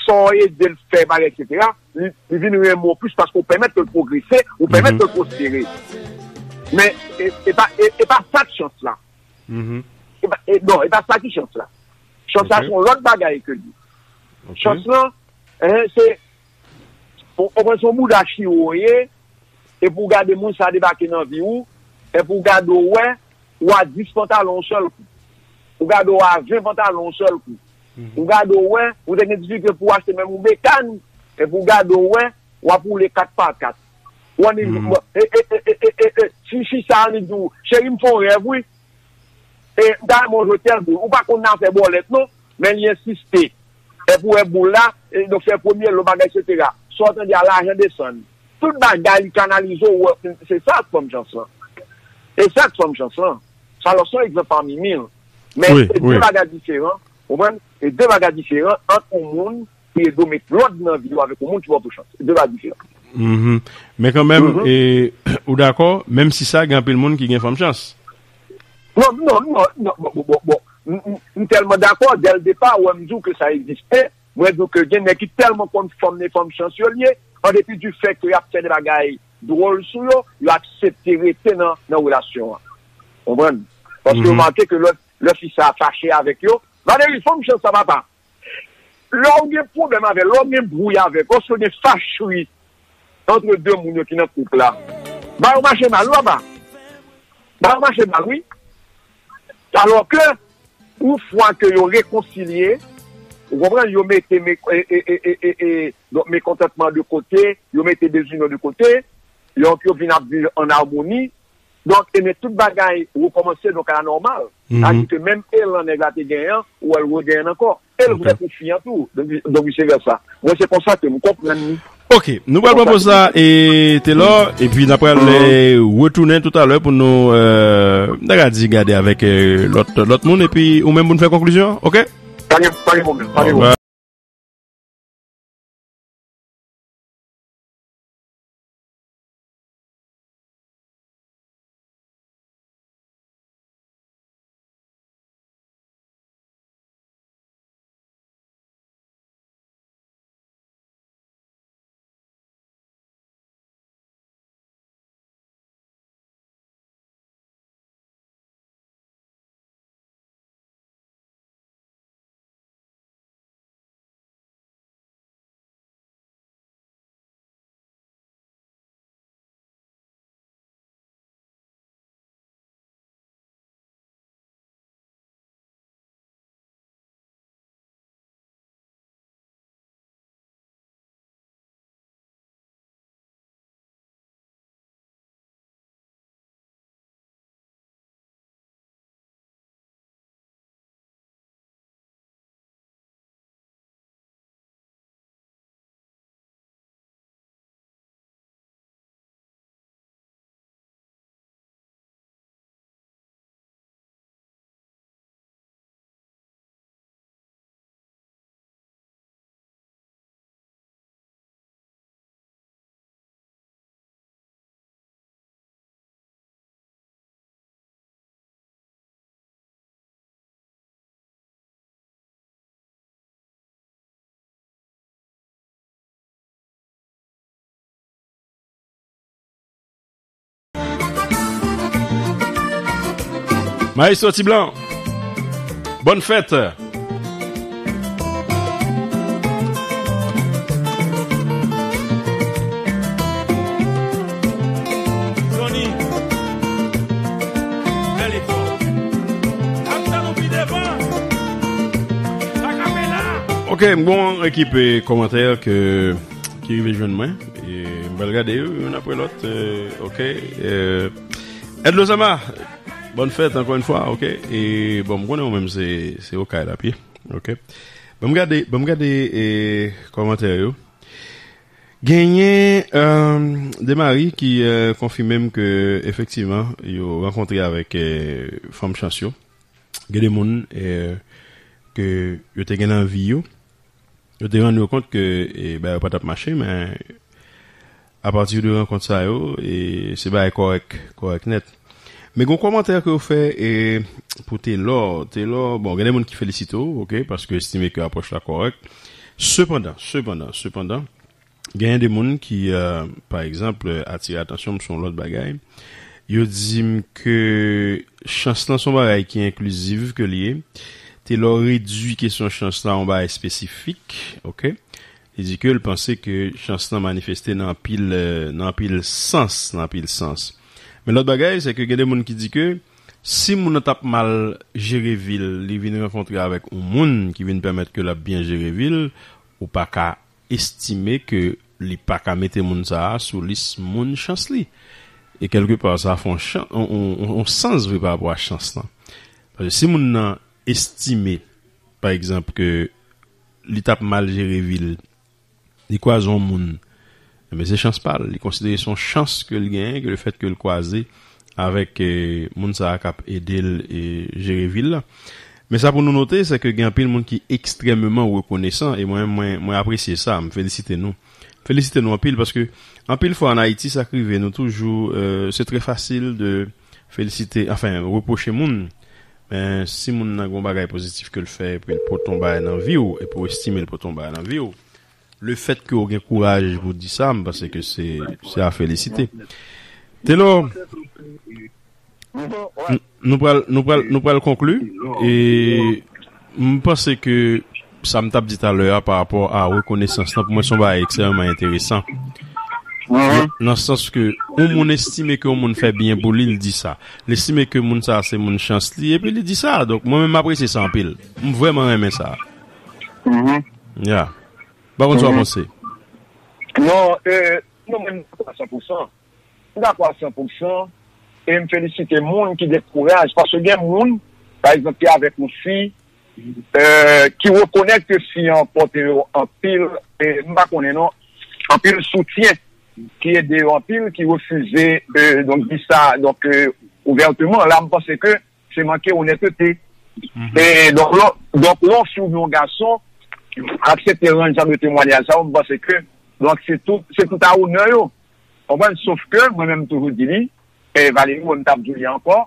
sa w ede l fè bagay, etsetera, li, li vin renmen w plis paske w pèmèt ke l pwogrese, ou pèmèt ke l pwospere. Men, e, e pa, e, e pa sa k chans la. E pa, e, non, e pa sa ki chans la. Chans la se yon lòt bagay ke li. Chans lan, en, se, ou, ou konprann, se yon bouda chiwo w ye, epi w gade moun sa debake nan vi w, epi w gade w wè, ou a dis pantalon yon sèl kou. Ou gade w a ven pantalon yon sèl kou. Ou gade w wè, ou te gen difikilte pou w achte menm yon bekàn, epi w gade w wè, w ap woule kat pa kat. Ou annik, e, e, e, e, e, e, e, fi, fi sa annik di w, cheri, m fè yon rèv, wi. E, m ta renmen w jwe tèl boul. Ou pa konn nan afè bòlèt, non, men li ensiste. Epi w wè boul la, e, donk fè premye lo bagay, etsetera. Sa w tande a, lajan desann. Tout bagay li kanalize w, wè, se sa k fanm chans lan. E sa k fanm chans lan. Sa lòs se yon egzanp pami mil. Men e de bagay diferan, ou konprann? E de bagay diferan ant yon moun ki ede w met lòd nan vi w avèk yon moun ki ba w chans. E de bagay diferan. Men kanmenm, e, ou dakò, menm si sa, gen anpil moun ki gen fanm chans. Non, non, non, non, bon, bon, bon, bon. M, m, m tèlman dakò, dè l depa, wè m di w ke sa egziste. Mwen di w ke gen nèg ki tèlman konn fanm, men fanm chans yo l ye, an depi di fè ke y ap fè de bagay dwòl sou yo, yo aksepte rete nan, nan relasyon an. Konprann? Paske yo make ke lè, lè fi sa a fache avèk yo, Valery, fanm chans sa, papa. Lè w gen pwoblèm avè l, lè w gen brouy avè l, lòske w gen fachri ant de moun yo ki nan koup la, ba yo mache mal, wi, papa. Ba yo mache mal, wi. Alòske, yon fwa ke yo rekonsilye, ou konprann, yo mete me-, e, e, donk, mekontantman de kote, yo mete dezinyon de kote, donk, yo vin ap viv an amoni, Donk, ebyen, tout bagay rekòmanse, donk, a la nòmal. Sa di ke menm elan nèg la te genyen an, ou wè l regenyen l ankò. E l vre pou fi an tou, donk, donk vise vèsa. Mwen, se konsa ke m konprann li. Ok, nou pral pran poz sa, e, Telor, epi n ap pral, e, retounen toutalè pou nou, e, n ta ka di gade avèk, e, lòt, lòt moun, epi ou menm pou n fè konklizyon, ok? Pa gen, pa gen pwoblèm, pa gen pwoblèm. Maestro Ti Blan, bòn fèt. Johnny, bèl efò. Ap tann ou pi devan. Akapela. Ok, m gon ekip, eh, kòmantè ke, ki rive jwenn mwen. E m pral gade yo, youn apre lòt. Eh, ok. Eh, Edlo Sama, bòn fèt ankò yon fwa, ok. E bon, m konnen ou menm se, se Okay l ap ye, ok. Ban m gade, ban m gade, eh, kòmantè yo. Genyen, eh, de mari ki, eh, konfime m ke efektivman yo rankontre avèk, eh, fanm chans yo. Gen de moun, eh, ke yo te gen nan vi yo, yo te rann yo kont ke, eh, bagay yo pa t ap mache, men apati de rankont sa yo, eh, se bagay kòrèk, kòrèk nèt. Men gen yon kòmantè ke yo fè, eh, pou Telor. Telor, bon, gen de moun ki felisite w, ok, paske yo estime ke apwòch la kòrèk. Sepandan, sepandan, sepandan, genyen de moun ki, eh, pa egzanp, eh, atire atansyon m sou yon lòt bagay. Yo di m ke chans lan se yon bagay ki enkliziv ke l ye. Telor redui kesyon chans la a yon bagay espesifik, ok? Li di ke l panse ke chans lan manifeste nan anpil, eh, nan anpil sans, nan anpil sans. Men lòt bagay, se ke gen de moun ki di ke si moun nan t ap mal jere vi l, li vin rankontre avèk yon moun ki vin pèmèt ke l ap byen jere vi l, ou pa ka estime ke li pa ka mete moun sa a sou lis moun chans li. E kèlkepa, sa fè yon chan-, yon, yon, yon, yon sans vre pa rapò a chans lan. Paske si moun nan estime, pa egzanp, ke li t ap mal jere vi l, li kwaze yon moun, enben, se chans pa l. Li konsidere se yon chans ke l genyen, ke lefèt ke l kwaze avèk, eh, moun sa a k ap ede l, eh, jere vi l la. Men sa pou nou note, se ke gen anpil moun ki ekstrèmeman rekonesan, e mwen, mwen, mwen apresye sa, m felisite nou. Felisite nou anpil, paske anpil fwa ann Ayiti, sa k rive, nou toujou, eh, se trè fasil de felisite, anfen, repwoche moun. Men si moun nan gen yon bagay pozitif ke l fè, epi l pote yon bagay nan vi w, epi w estime l pote yon bagay nan vi w, lefèt ke w gen kouraj pou di sa, m panse ke se, se a felisite. Telor, n-, nou pral, nou pral, nou pral konkli, e m panse ke sa m t ap di talè a pa rapò a rekonesans lan, pou mwen, se yon bagay ekstrèmeman enteresan. Nan, nan sans ke yon moun estime ke yon moun fè byen pou li, l di sa. L estime ke moun sa a se moun chans li, epi li di sa. Donk, mwen menm, m apresye sa anpil. M vrèman renmen sa. Ya. M pa konn sa w panse. Non, eh, non, mwen, m dakò a san pou san. M dakò a san pou san. E m felisite moun ki gen kouraj, paske gen moun, pa egzanp, ki avèk yon fi, eh, ki rekonèt ke fi an pote yo anpil, eh, m pa konnen non, anpil soutyen, ki ede yo anpil, ki refize, eh, donk, di sa, donk, eh, ouvèteman. La, m panse ke se manke onètete. E donk, lò, donk, lè w swiv yon gason, aksepte rann jan de temwanyaj sa yo, m panse ke, donk, se tout, se tout a onè yo. Konprann? Sof ke, mwen menm, m toujou di li, e Valery, mwen, m t ap di li ankò,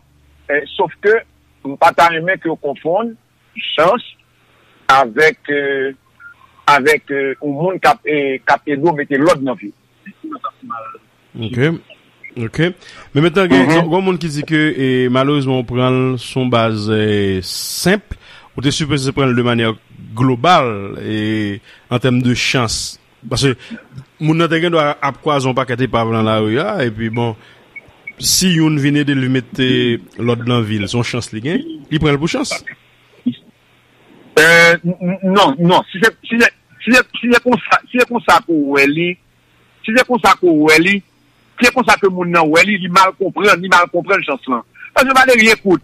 e, sof ke, m pa ta renmen ke yo konfonn chans avèk, eh, avèk, eh, yon moun k ap, eh, k ap ede w mete lòd nan vi w. Ok. Ok. Men mentnan, gen, gen, gen moun ki di ke, eh, malerezman, ou pran l sou yon baz, eh, senp. Ou te sipoze pran l de manyè global, eh, an tèm de chans. Paske moun nan te gen dwa ap kwaze yon pakèt epav nan lari a, epi bon, si youn vin ede l mete lòd nan vi l, se yon chans li gen, li pran l pou chans. Eh, n-, n-, non, non, si se, si se, si se, si se konsa, si se konsa ke w wè li, si se konsa ke w wè li, si se konsa ke moun nan wè li, li mal konprann, li mal konprann chans lan. Paske Valery, ekout,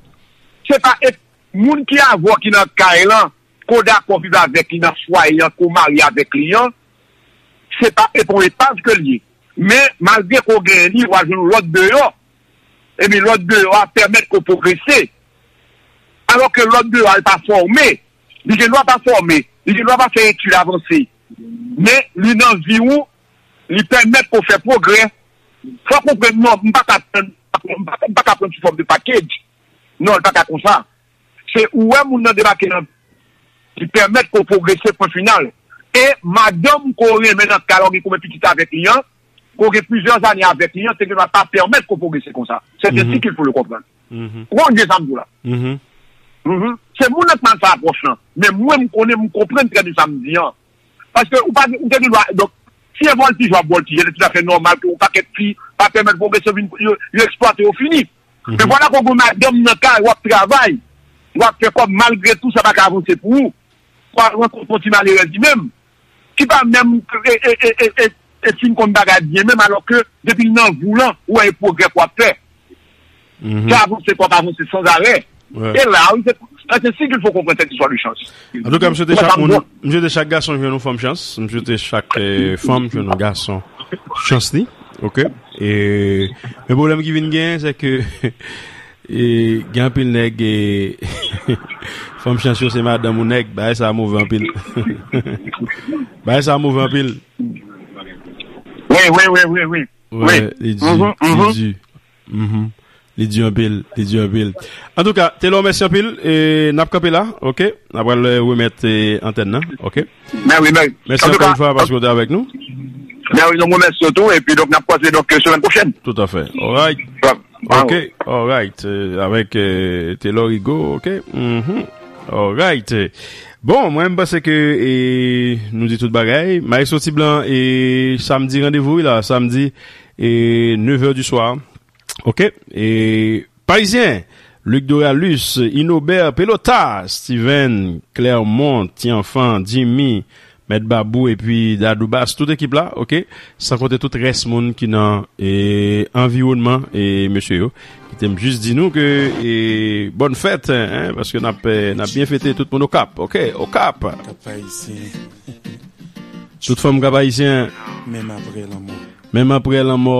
se pa e, moun ki avè w ki nan kay lan, ke w dakò viv avèk li nan fwaye an, ke w marye avèk li an, se pa, e pa yon epav ke l ye. Men, malgre ke w genyen li, w al jwenn yon lòt deyò. Epi lòt deyò a pèmèt ke w pwogrese. Alò ke lòt deyò a, li pa fòme. Li gen dwa pa fòme. Li gen dwa pa fè etid avanse. Men, li nan vi w, li pèmèt ke w fè pwogrè. Fò w konprann, non, m pa ka pran, m pa, m pa ka pran sou fòm de package. Non, li pa ka konsa. Se ou wè moun nan debake nan, ki pèmèt ke w pwogrese pwen final. E madanm ke w renmen nan kay la, ou gen konbyen pitit avèk li an, ke w gen plizyè ane avèk li an, te gen dwa pa pèmèt ke w pwogrese konsa. C'est ainsi qu'il faut le comprendre. Ou konprann sa m di w la? Mhm. Se moun nan k mal fè apwòch lan. Men mwen, m konnen, m konprann trè byen sa m di an. Paske ou pa, ou te gen dwa, donk, si e vòltije w ap vòltije, se toutafè nòmal ke yon pakèt fi pa pèmèt pwogresyon vin, yo, yo eksplwate yo fini. Men vwala ke w gen madanm nan kay, w ap travay, w ap fè kòb, malgre tou, sa pa ka avanse pou ou. W al rankont yon ti malerèz li menm, ki pa menm e, e, e, e, e, e fin konn bagay byen menm, alò ke depi l nan vi w lan, ou wè e pwogrè ke w ap fè. Sa avanse, kòb avanse sanzarè. E la, wi, se, c'est ainsi qu'il faut comprendre cette histoire de chance. Antouka, m swete chak moun, m swete chak gason jwenn yon fanm chans. M swete chak, eh, fanm jwenn yon gason chans li. Ok? E, men pwoblèm ki vin genyen, se ke, e, gen anpil nèg, e, fanm chans yo se madanm ou nèg. Bagay sa move anpil. Bagay sa move anpil. Wi, wi, wi, wi, wi. Wi, li di, li di. Mhm. Li di anpil, li di anpil. Antouka, Telor, mèsi anpil. E, n ap kanpe la, ok? N ap pral, eh, remèt, eh, antèn nan, ok? Mèsi ankò yon fwa paske w te avèk nou. Mèsi, nou remèsye w tou, epi donk n ap kwaze donk semèn pwochèn. Toutafè. Alright. Ok, alright. Eh, avèk, eh, Telor Rigaud, ok? Mhm. Alright. Bon, mwen, m panse ke, eh, nou di tout bagay. Maestro Ti Blan, eh, samdi, randevou, wi, la, samdi, eh, nev è di swa. Ok? E Parizyen, Luc Doralus, Inobert, Pelota, Steven, Clermont, Ti Anfan, Jimmy, Mèt Babou epi Dadou Bass, tout ekip la, ok? San konte tout rès moun ki nan, e, anviwònman, e, mesye yo. Kite m jis di nou ke, e, bòn fèt, en, paske n ap, e, n ap byen fete tout moun Okap, ok? Okap! Kap Ayisyen. Tout fanm Kap Ayisyen. Menm apre lanmò. Menm apre lanmò.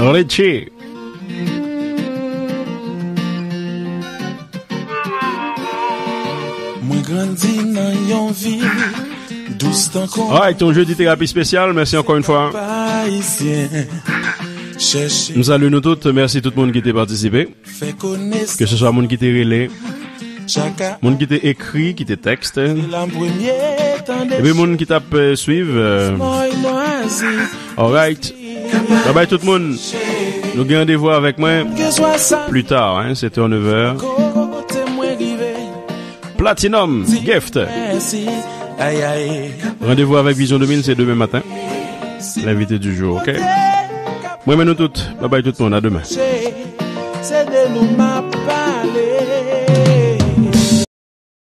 Richie. Mwen grandi nan yon vil dous tankou. Alright, yon jedi terapi espesyal. Mèsi ankò yon fwa. M salye nou tout. Mèsi tout moun ki te patisipe. Ke se swa moun ki te rele, moun ki te ekri, ki te tèkste, epi moun ki t ap, eh, swiv, eh. Alright. Babay tout moun. Nou gen randevou avèk mwen pli ta, hein, sèt è, nèf è. Platinum Gift. Randevou avèk Vizyon de mil, se demen maten. L'invité du jour, ok? Mwen renmen nou tout. Babay tout moun, a demen. Se de nou m ap pale.